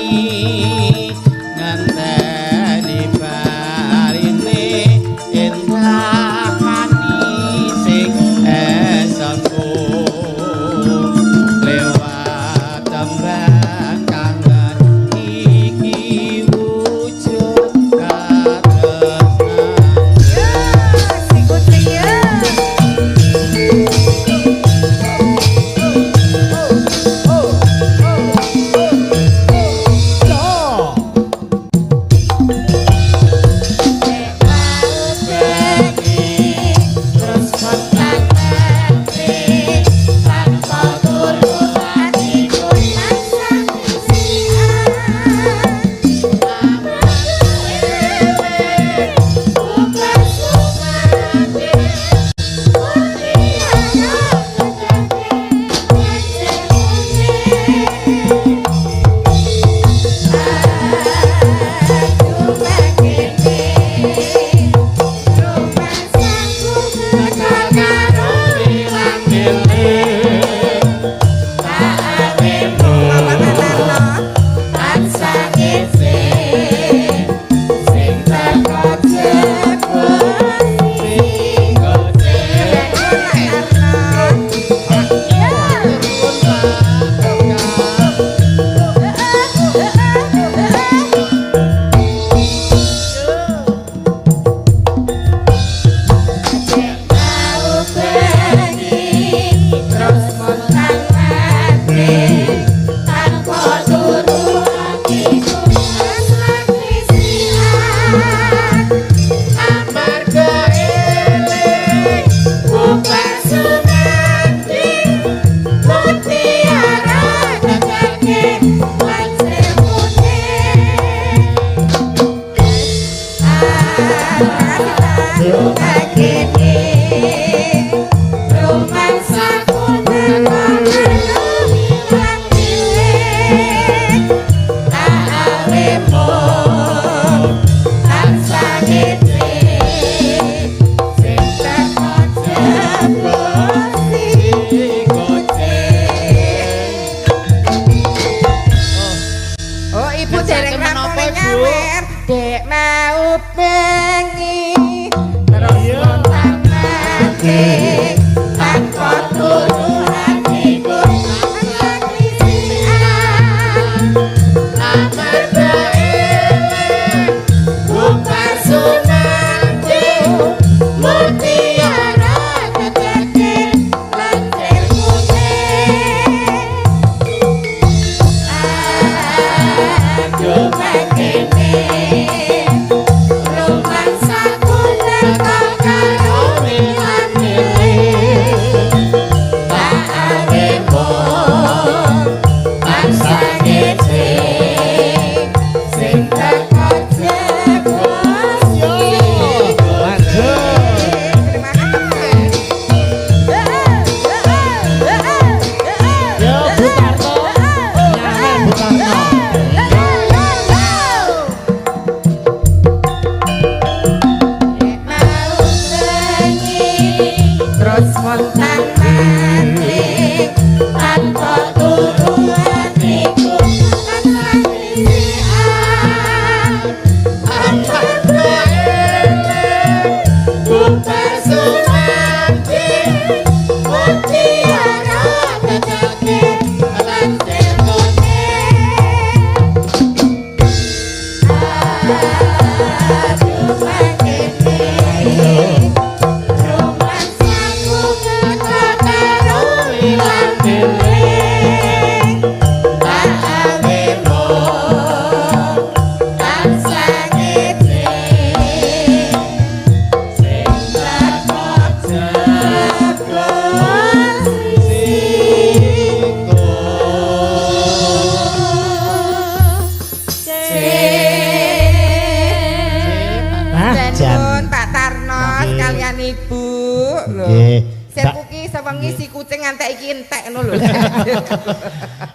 Nggih. Sirku ki sewengi si kucing ngantek iki entek ngono lho.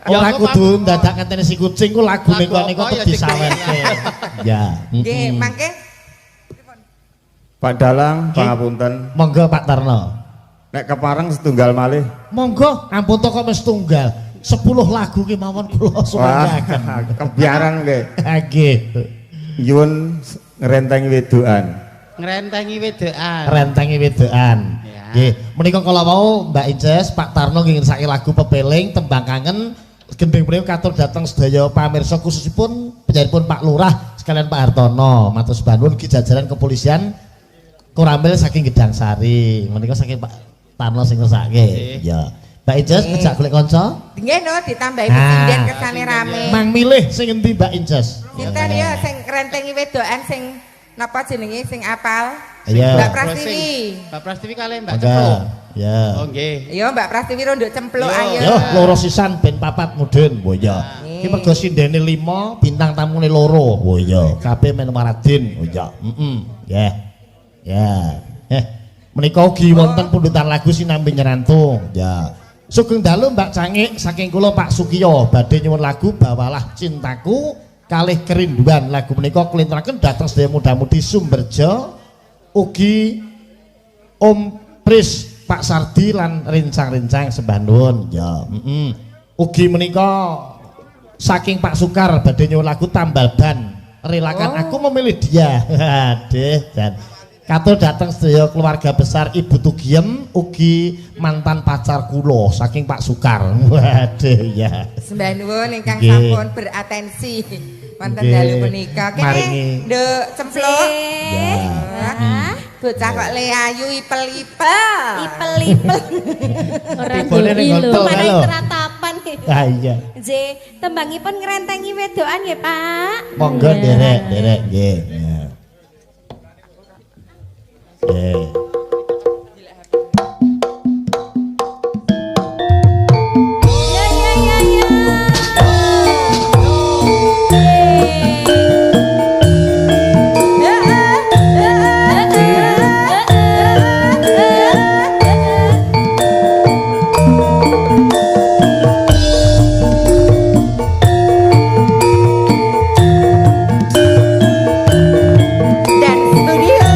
Ora Ya, kudu ndadak ngenteni si kucing ku lagune Lagu kok niku apa ya disawerke. Ya. Nggih, mangke Pak Dalang, pangapunten. Monggo Pak Tarno. Nek kepareng setunggal malih. Monggo, ampun to kok wis tunggal. 10 lagu ki mawon kula Wah, sumanggaaken. kebiaran nggih. Nggih. Nyuwun ngrentengi wedokan. Ngrentengi wedokan. Rentengi wedokan. Ya. Nggih, menika kala wau Mbak Inces, Pak Tarno nggih ngersake lagu Pepeling tembang kangen gending menika katur dhateng sedaya pamirsa khususipun panjenenganipun Pak Lurah sekalian Pak Hartono. Matur sembah nuwun ki jajaran kepolisian Koramil saking Gedang Sari. Menika saking Pak Tarno sing ngersake. Ya. Mbak Inces ngejak golek kanca? Nggih no ditambahi Ah. pesinden kesane rame. Mang milih sing endi Mbak Inces? Sinten ya sing ngrentengi wedokan sing napa jenenge sing apal? Iya. Mbak Prastiwi. Mbak Prastiwi kalih Mbak Monggo. Cempluk. Ya. Oh nggih. Iya Mbak Prastiwi rondo cempluk Yo. ayo. Yo loro sisan ben papat mudhun. Oh iya. Iki mergo sindene 5, bintang tamune loro. Oh iya, kabeh men Maradin. Oh iya. Heeh. Ya. Ya. Menika ugi wonten pundutan lagu sinambi nyerantung. Ya. Sugeng dalu Mbak Cangik saking kula Pak Sukiyo badhe nyuwun lagu Bawalah Cintaku kalih Kerinduan. Lagu menika klinteraken dhateng sedaya muda-mudi Sumberjo ugi Om Pris Pak Sardi lan rencang-rencang sembah nuwun. Ya, heeh. Ugi menika saking Pak Sukar badhe nyuwun lagu Tambal Ban. Relakan aku memilih dia. Aduh, jan. Katur dhateng sedaya keluarga besar Ibu Tugiem ugi mantan pacar kula saking Pak Sukar. Waduh ya. Sembah nuwun ingkang Nggih. sampun beratensi wonten Nggih. dalu punika. Kene Maringi. nduk cempluk. Ya. Hah? Bocah kok le ayu ipel-ipel. Ipel-ipel. Ora Tibone ning ndui lho. gontor Marai lho. keratapan. Ah iya. Nggih, tembangipun ngrentengi wedokan nggih, Pak. Monggo nderek, nderek nggih. Ya. Nggih. Ya ya ya ya. Dan studio.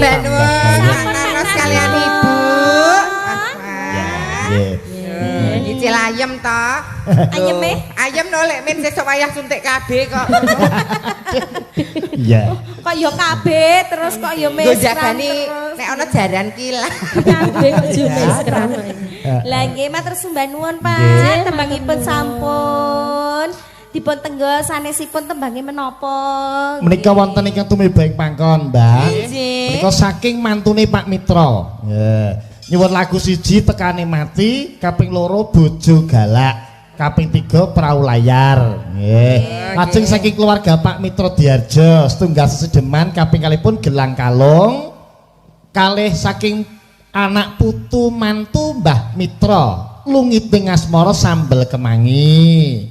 Sembah nuwun Pak Tarno sekalian Ibu. Ya, nggih. Nyicil ayem to. Ayeme? Ayem no lek men sesuk wayah suntik KB kok. Iya. Kok ya KB terus kok ya Nggo mesran jagani terus. nek ana jaran kilah. KB kok yo mesran. Lah nggih matur sembah nuwun Pak, tembangipun sampun dipun tenggo sanesipun tembange menapa? Menika wonten ingkang tumiba ing pangkon, Mbak. Menika saking mantune Pak Mitra. Nggih. Nyuwun lagu siji tekane mati, kaping loro bojo galak, kaping 3 prau layar. Nggih. Lajeng saking keluarga Pak Mitra Diarjo, setunggal sesedeman kaping kalihpun gelang kalung, kalih saking anak putu mantu Mbah Mitra, lungiting asmara sambel kemangi.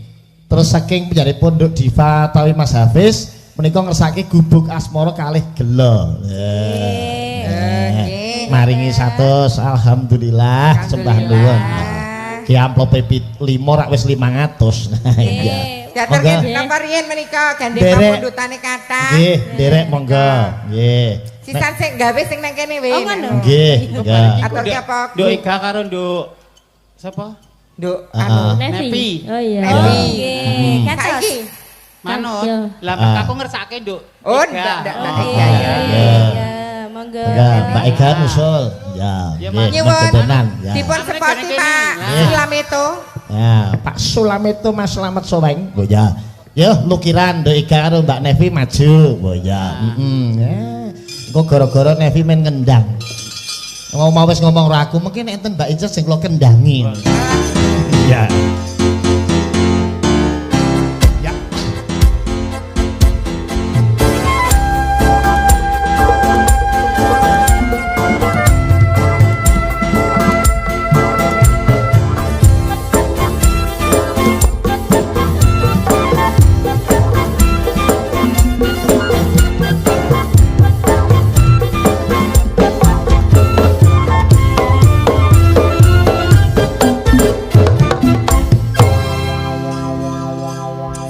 Terus saking penjaripun Nduk Diva tawi Mas Hafiz menika ngersake gubuk asmara kalih gela. Nggih. Maringi 100, alhamdulillah, sembah nuwun. Ki amplope 5 rak wis 500. Iya. Diaturke napa riyen menika gandeng pamundhutane kathah. Nggih, nderek monggo. Nggih. Sisan sing gawe sing nang kene we. Oh, ngono. Nggih, monggo. Aturke apa? Nduk Ega karo Nduk sapa? Nduk anu Nevi. Oh iya. Nevi. Nggih, kacos. Saiki Manut. Iya. Lah aku ngersake Nduk. Oh, Ega. ndak ndak Ega ya. Iya, monggo. Mbak Ega nusul. Ya, nggih, Nyuwun. Ya. Dipun sepoti Pak Sulameto. Ya, Pak Sulameto Mas Slamet Soweng. Oh ya. Yo lukiran Nduk Ega karo Mbak Nevi maju. Oh ya. Heeh. Engko gara-gara Nevi men ngendang. Ngomong wis ngomong karo aku, mungkin nek enten Mbak Inces sing kula kendangi. Iya. Ya.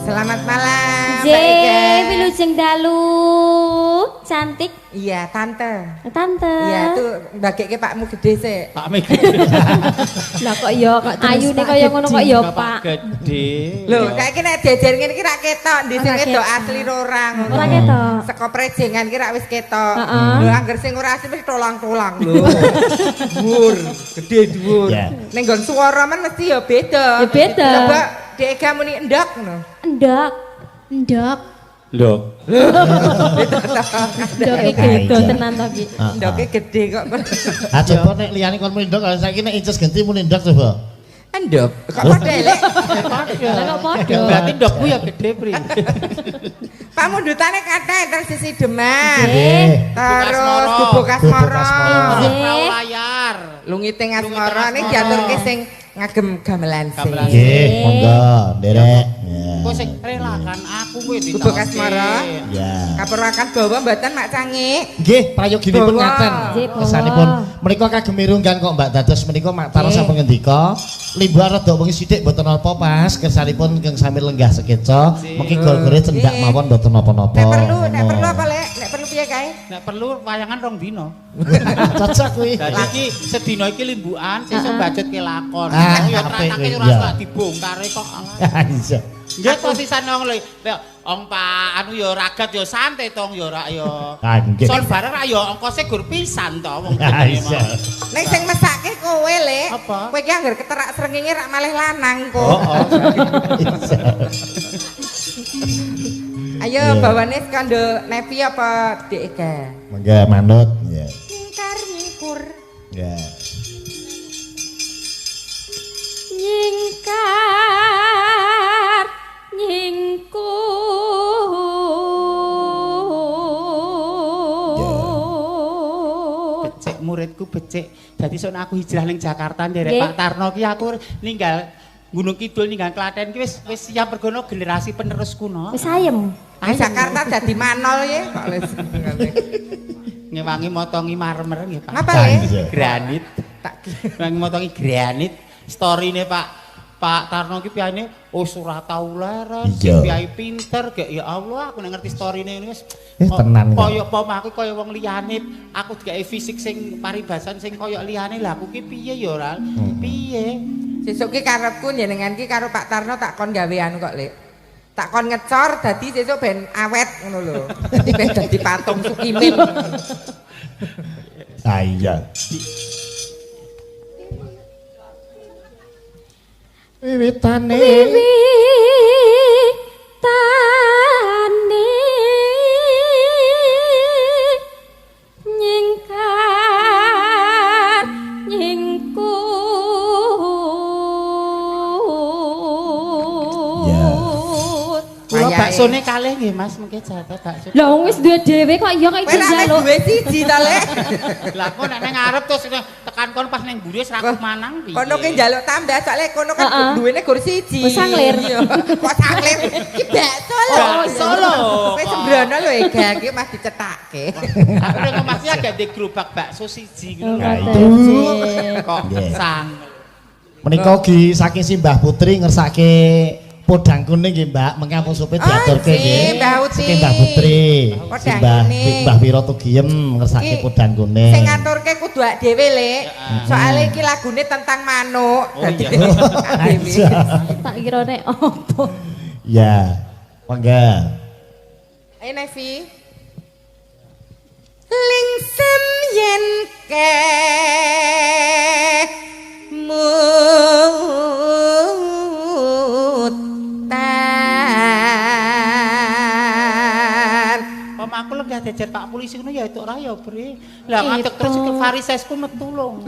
Selamat malam Mbak Ega. Wilujeng dalu. Cantik. Iya, tante. Tante. Iya, tuh bageke pakmu gede sik. Pak Me gede. Lah kok ya kok terus Ayune Pak kaya ngono kok ya, Bapak Pak. gede. Lho, saiki nek jejer ngene iki rak ketok, ndi sing Ora wedok ketok. asli ora ngono. Ora ketok. Saka prejengan ki rak wis ketok. Heeh. Lho angger sing ora asli wis tolang-tolang lho. Dhuwur, gede dhuwur. Ya. Ning nggon swara men mesti ya beda. Ya beda. Coba Dek Ega muni endok ngono. Endok. Ndok. Lho, Endoke gede tenan to ki. Endoke gede kok. Ah coba nek liyane kon muni ndok, kalau saiki nek Inces genti muni ndok coba. Endok. Kok padha lek? Lah kok padha. Berarti ndokku ya gede, Pri. Pamundhutane kathah enten sisi Deman. Nggih. Terus Gubuk Gubuk Asmara. Asmara. Prau layar. Lungiting Asmara ning diaturke sing ngagem gamelan sing. Gamelan. Nggih, monggo nderek. Ya. Kok sing relakan aku kowe Gubuk Asmara. Ya. Kapurakan bawa mboten Mak Cangik. Nggih, prayoginipun Bawa. ngaten. Nggih, bawa. Kesanipun menika kagem mirunggan kok Mbak dados menika Mak Taro sampun ngendika, limbuhan rada wengi sithik mboten napa pas, kersanipun ingkang sami lenggah sekeca, mengki gara-gara cendak Nggih. mawon mboten napa-napa. Nek perlu apa lek? Nek perlu piye kae? Nek perlu wayangan rong dino. Cocok kuwi. Dadi iki sedina iki limbukan, sesuk bacutke lakon. Ah, Ya apik tratake kuwi, ora iya. usah dibongkare kok. Iya. Nggih to sisan wong lho. Wong Pak anu ya ragat ya santai to ya ora ya. Ah, nggih. Son bareng ra ya ongkose gur pisan to wong Ah, jenenge iya. mau. Nek sing mesake kowe lek. Apa? Kowe iki angger keterak srengenge rak malih lanang kok. Oh, oh. Iya. Ayo Iya. bawane saka Nduk Nevi apa Dek Ega? Monggo manut. Ya. Nyingkar nyingkur. Ya. Nyingkar nyingkur. Becik muridku becik. Dadi sok aku hijrah ning Jakarta nderek Nggih. Pak Tarno ki aku ninggal Gunung Kidul ninggal Klaten ki wis wis siap mergono generasi penerusku no. Wis ayem. Nang Jakarta dadi manol ya kok wis. Ngewangi motongi marmer nggih Pak. Ngapa le? Iya. Granit. Tak Ngewangi motongi granit. Storyne Pak Pak Tarno ki piyane wis ora tau leren, piyai pinter, gek ya Allah aku nek ngerti storine ini wis tenan. Kaya apa aku kaya wong liyane, aku digawe fisik sing paribasan sing kaya liyane lah aku ki piye ya ora? Piye? Sesuk ki karepku njenengan ki karo Pak Tarno tak kon gawe anu kok, Lek. Tak kon ngecor dadi sesuk ben awet ngono lho. Dadi ben dadi patung Sukimin. Ah iya. Wiwitane wiwitane nyingkar nyingkut. Kula baksone kalih nggih Mas, mengke jatah bakso. Lah wong wis duwe dhewe kok iya kok iki njaluk. Kowe duwe siji ta, Lek. Lah kok nek nang ngarep terus tekan kon pas nang mburi wis ra kumanang piye. Kono ki njaluk tambah soalé kono kan duwene gur siji. Wis sanglir. Kok sanglir? Ki bakso lho. Bakso lho. Kowe sembrono lho Ega iki mah dicethake. Aku nek omah ki agak ndek gerobak bakso siji ngono. Kok sang. Menika ugi saking Simbah Putri ngersake podang kuning nggih Mbak, mengke ampun supe diaturke nggih. Saking Mbah Putri, Simbah Mbah Wiro Tugiem ngersake podang kuning. Sing ngaturke kudu awak dhewe, Lek. Soale iki lagune tentang manuk. Dadi dhewe. Tak kira nek opo. Ya, monggo. Ayo Nevi. Lingsem yen ke Aku lenggah jejer Pak Polisi ngono ya itu ora ya, Bre. Lah ngadeg terus ke varisesku metu lho.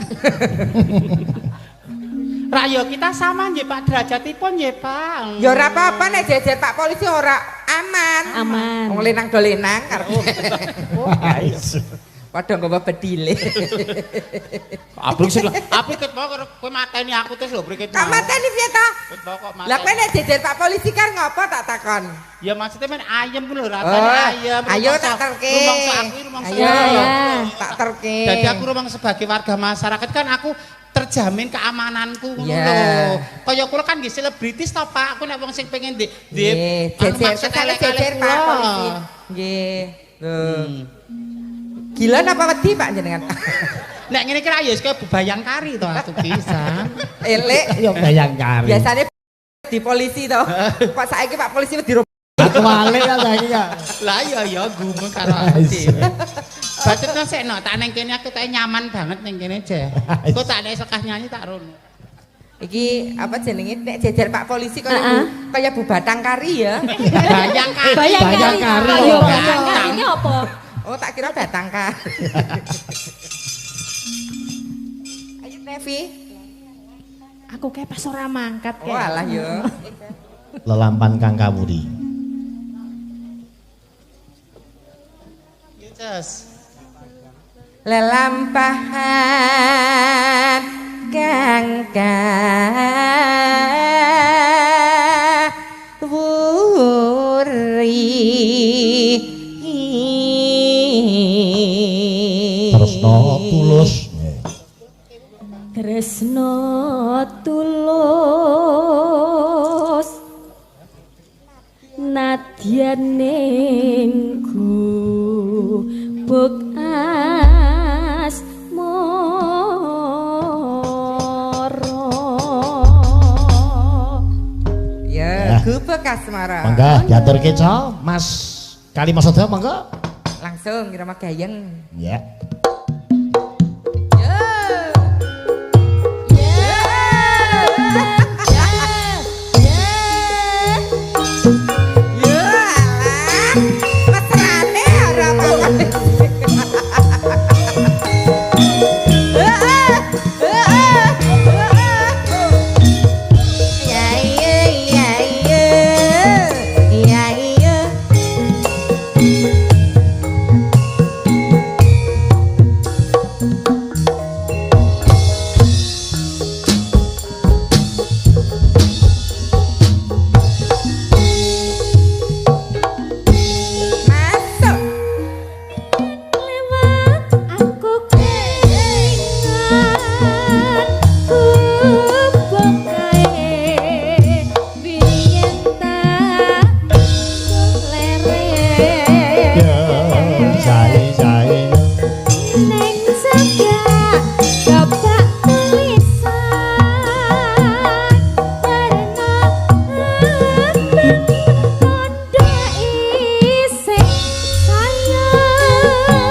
Ra ya kita sama nggih Pak derajatipun nggih, Pak. Ya ora apa-apa nek jejer Pak Polisi ora aman. Aman. Wong lenang do lenang karo. Padha nggawa bedile. Abruk sing apik ket mau kowe mateni aku terus lho Bre ket. Kok mateni piye to? Lah kowe nek jejer Pak Polisi kan ngopo tak takon? Ya maksudnya men ayem ku lho rasane ayem. Ayo tak terke. Rumangsa aku rumangsa. Tak terke. Dadi aku rumangsa sebagai warga masyarakat kan aku terjamin keamananku ngono lho. Kaya kula kan nggih selebritis to Pak. Aku nek wong sing pengen di jejer jejer Pak Polisi. Nggih. Lho. Gila napa wedi Pak jenengan? Nek ngene iki ra ya wis kaya Bayangkari to aku bisa. Elek ya Bayangkari. Biasane di polisi to. Kok saiki Pak Polisi wedi aku walik ya saiki ya. Lah iya ya gumun karo aku dhewe. Bacetno sik no, tak nang kene aku tak nyaman banget ning kene je. Kok tak nek sekah nyanyi tak rono. Iki apa jenenge nek jejer Pak Polisi kaya kaya Bu Batangkari ya. Bayangkari. Bayangkari. Yo Bayangkari iki apa? Oh tak kira Batangkari. Ayo Nevi. Aku kayak pas ora mangkat kayak. Oh alah yo. Lelampan kang kawuri. Yes. Lelampahan kang kawuri. Tresno tulus. Tresno tulus nadyaning gubuk asmara. Ya, gubuk asmara. Mangga diaturke ca, Mas Kalimasada mangga. Langsung irama gayeng. Ya. Ya. Iya. Neng cagak kebak tulisan warna abang tondo isih sayang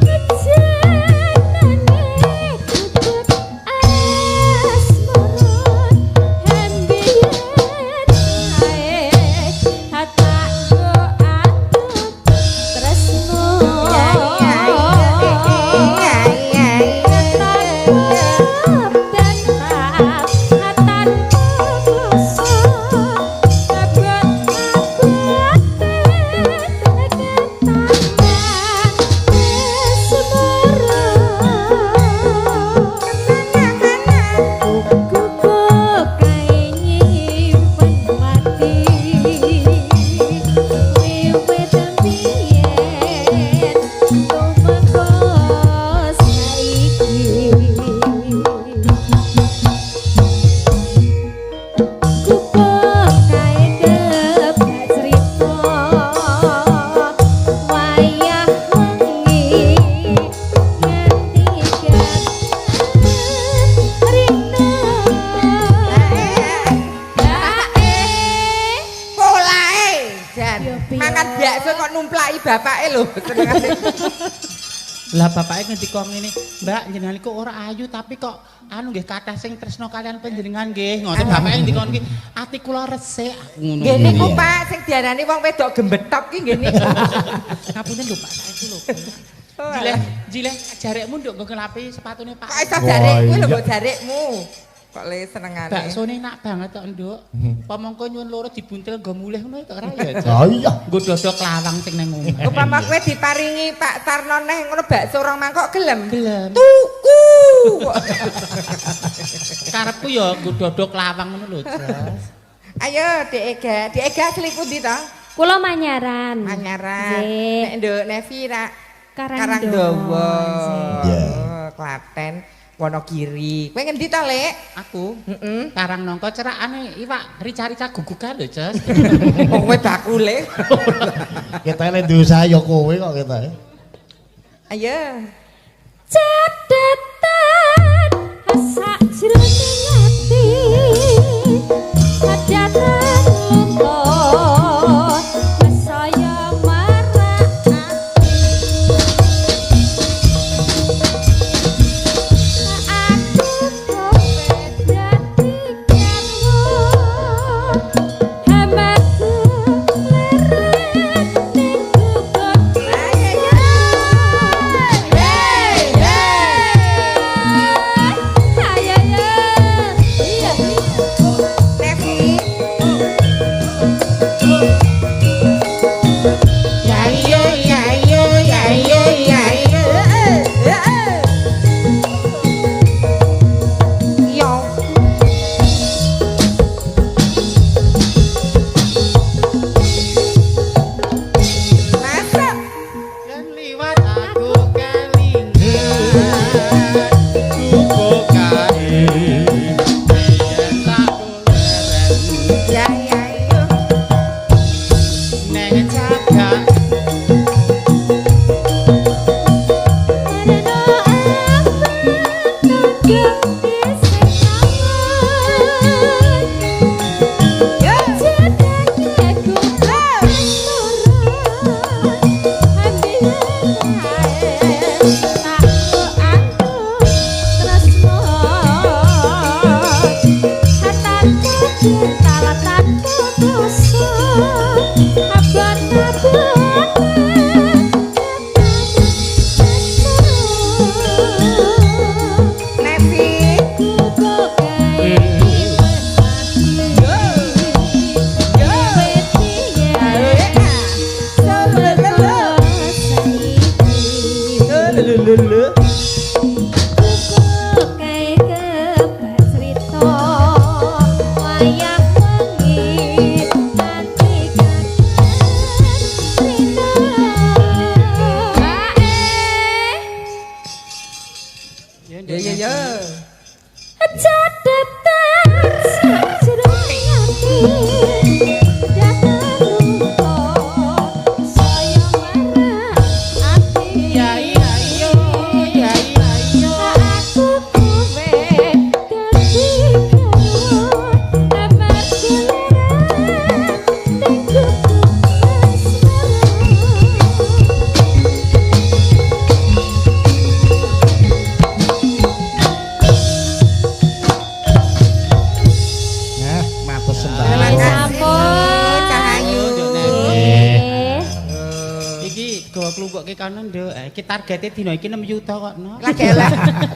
kejenane gugut asmara hembiyen ae tak go antuk tresno. Polae, Jan. Mangan bakso kok numplaki bapake lho senengane. Lah bapake ngendika ngene, "Mbak, jenengan iku ora ayu tapi kok anu nggih kathah sing tresna kalian panjenengan nggih." Ngoten bapake ngendika niki, "Ati kula resik aku ngono." Nggih niku Pak sing diarani wong wedok gembethok ki nggih niku. Ngapunten lho Pak, saestu lho. Jileh, jileh jarekmu nduk nggo ngelapi sepatune Pak. Kok iso jarik kuwi lho mbok jarikmu. Kok le senengane. Baksone enak banget tok, Nduk. Pamangka nyuwun loro dibuntel nggo mulih ngono tok ora ya. Oh iya. Nggo dodok lawang sing nang omah. Upama kowe diparingi Pak Tarno neh ngono bakso rong mangkok gelem? Gelem. Tuku. Karepku ya nggo dodok lawang ngono lho, Jas. Ayo Dek Ega, Dek Ega asli pundi to? Kula Manyaran. Manyaran. Nggih. Nek Nduk Nevi ra Karangdowo. Iya. Oh, Klaten, Wonogiri. Kowe ngendi to, Lek? Aku Heeh. Karangnangka cerakane iwak rica-rica gugukan lho, Jas. Wong kowe bakule. Kita le duwe usaha ya kowe kok kita. Ayo. Catetan sak jroning ati kadatan luntur saya marak ati aku kowe dadi garwa hamaku leren ning gugut. Hey, hey. Ayo ayo iya. Nevi. Ya iya ya iya ya iya ya iya. Yo. Masuk. Yen liwat aku kelingan guguk kae. Yen tak leren Ya ya yo. neng cagak Karena apa tangga isih Yo. Jenenge ku asmara ambiyen ae tak antuk tresno tanpa cinta lan tanpa dosa abot-abot. Nevi. Yo. Yo. Yo Yo yo yo. Catetan sajroning ati datan lunga saya Iki gawa klumpukke kono, Nduk. Iki targete dina iki 6 yuta kok, no. Lagi oleh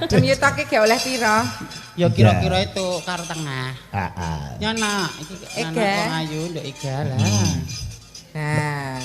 6 yuta ki gak oleh pira? Ya kira-kira itu karo tengah. Heeh. Nyono, iki Ega. anak wong ayu, Nduk Ega lah. Nah.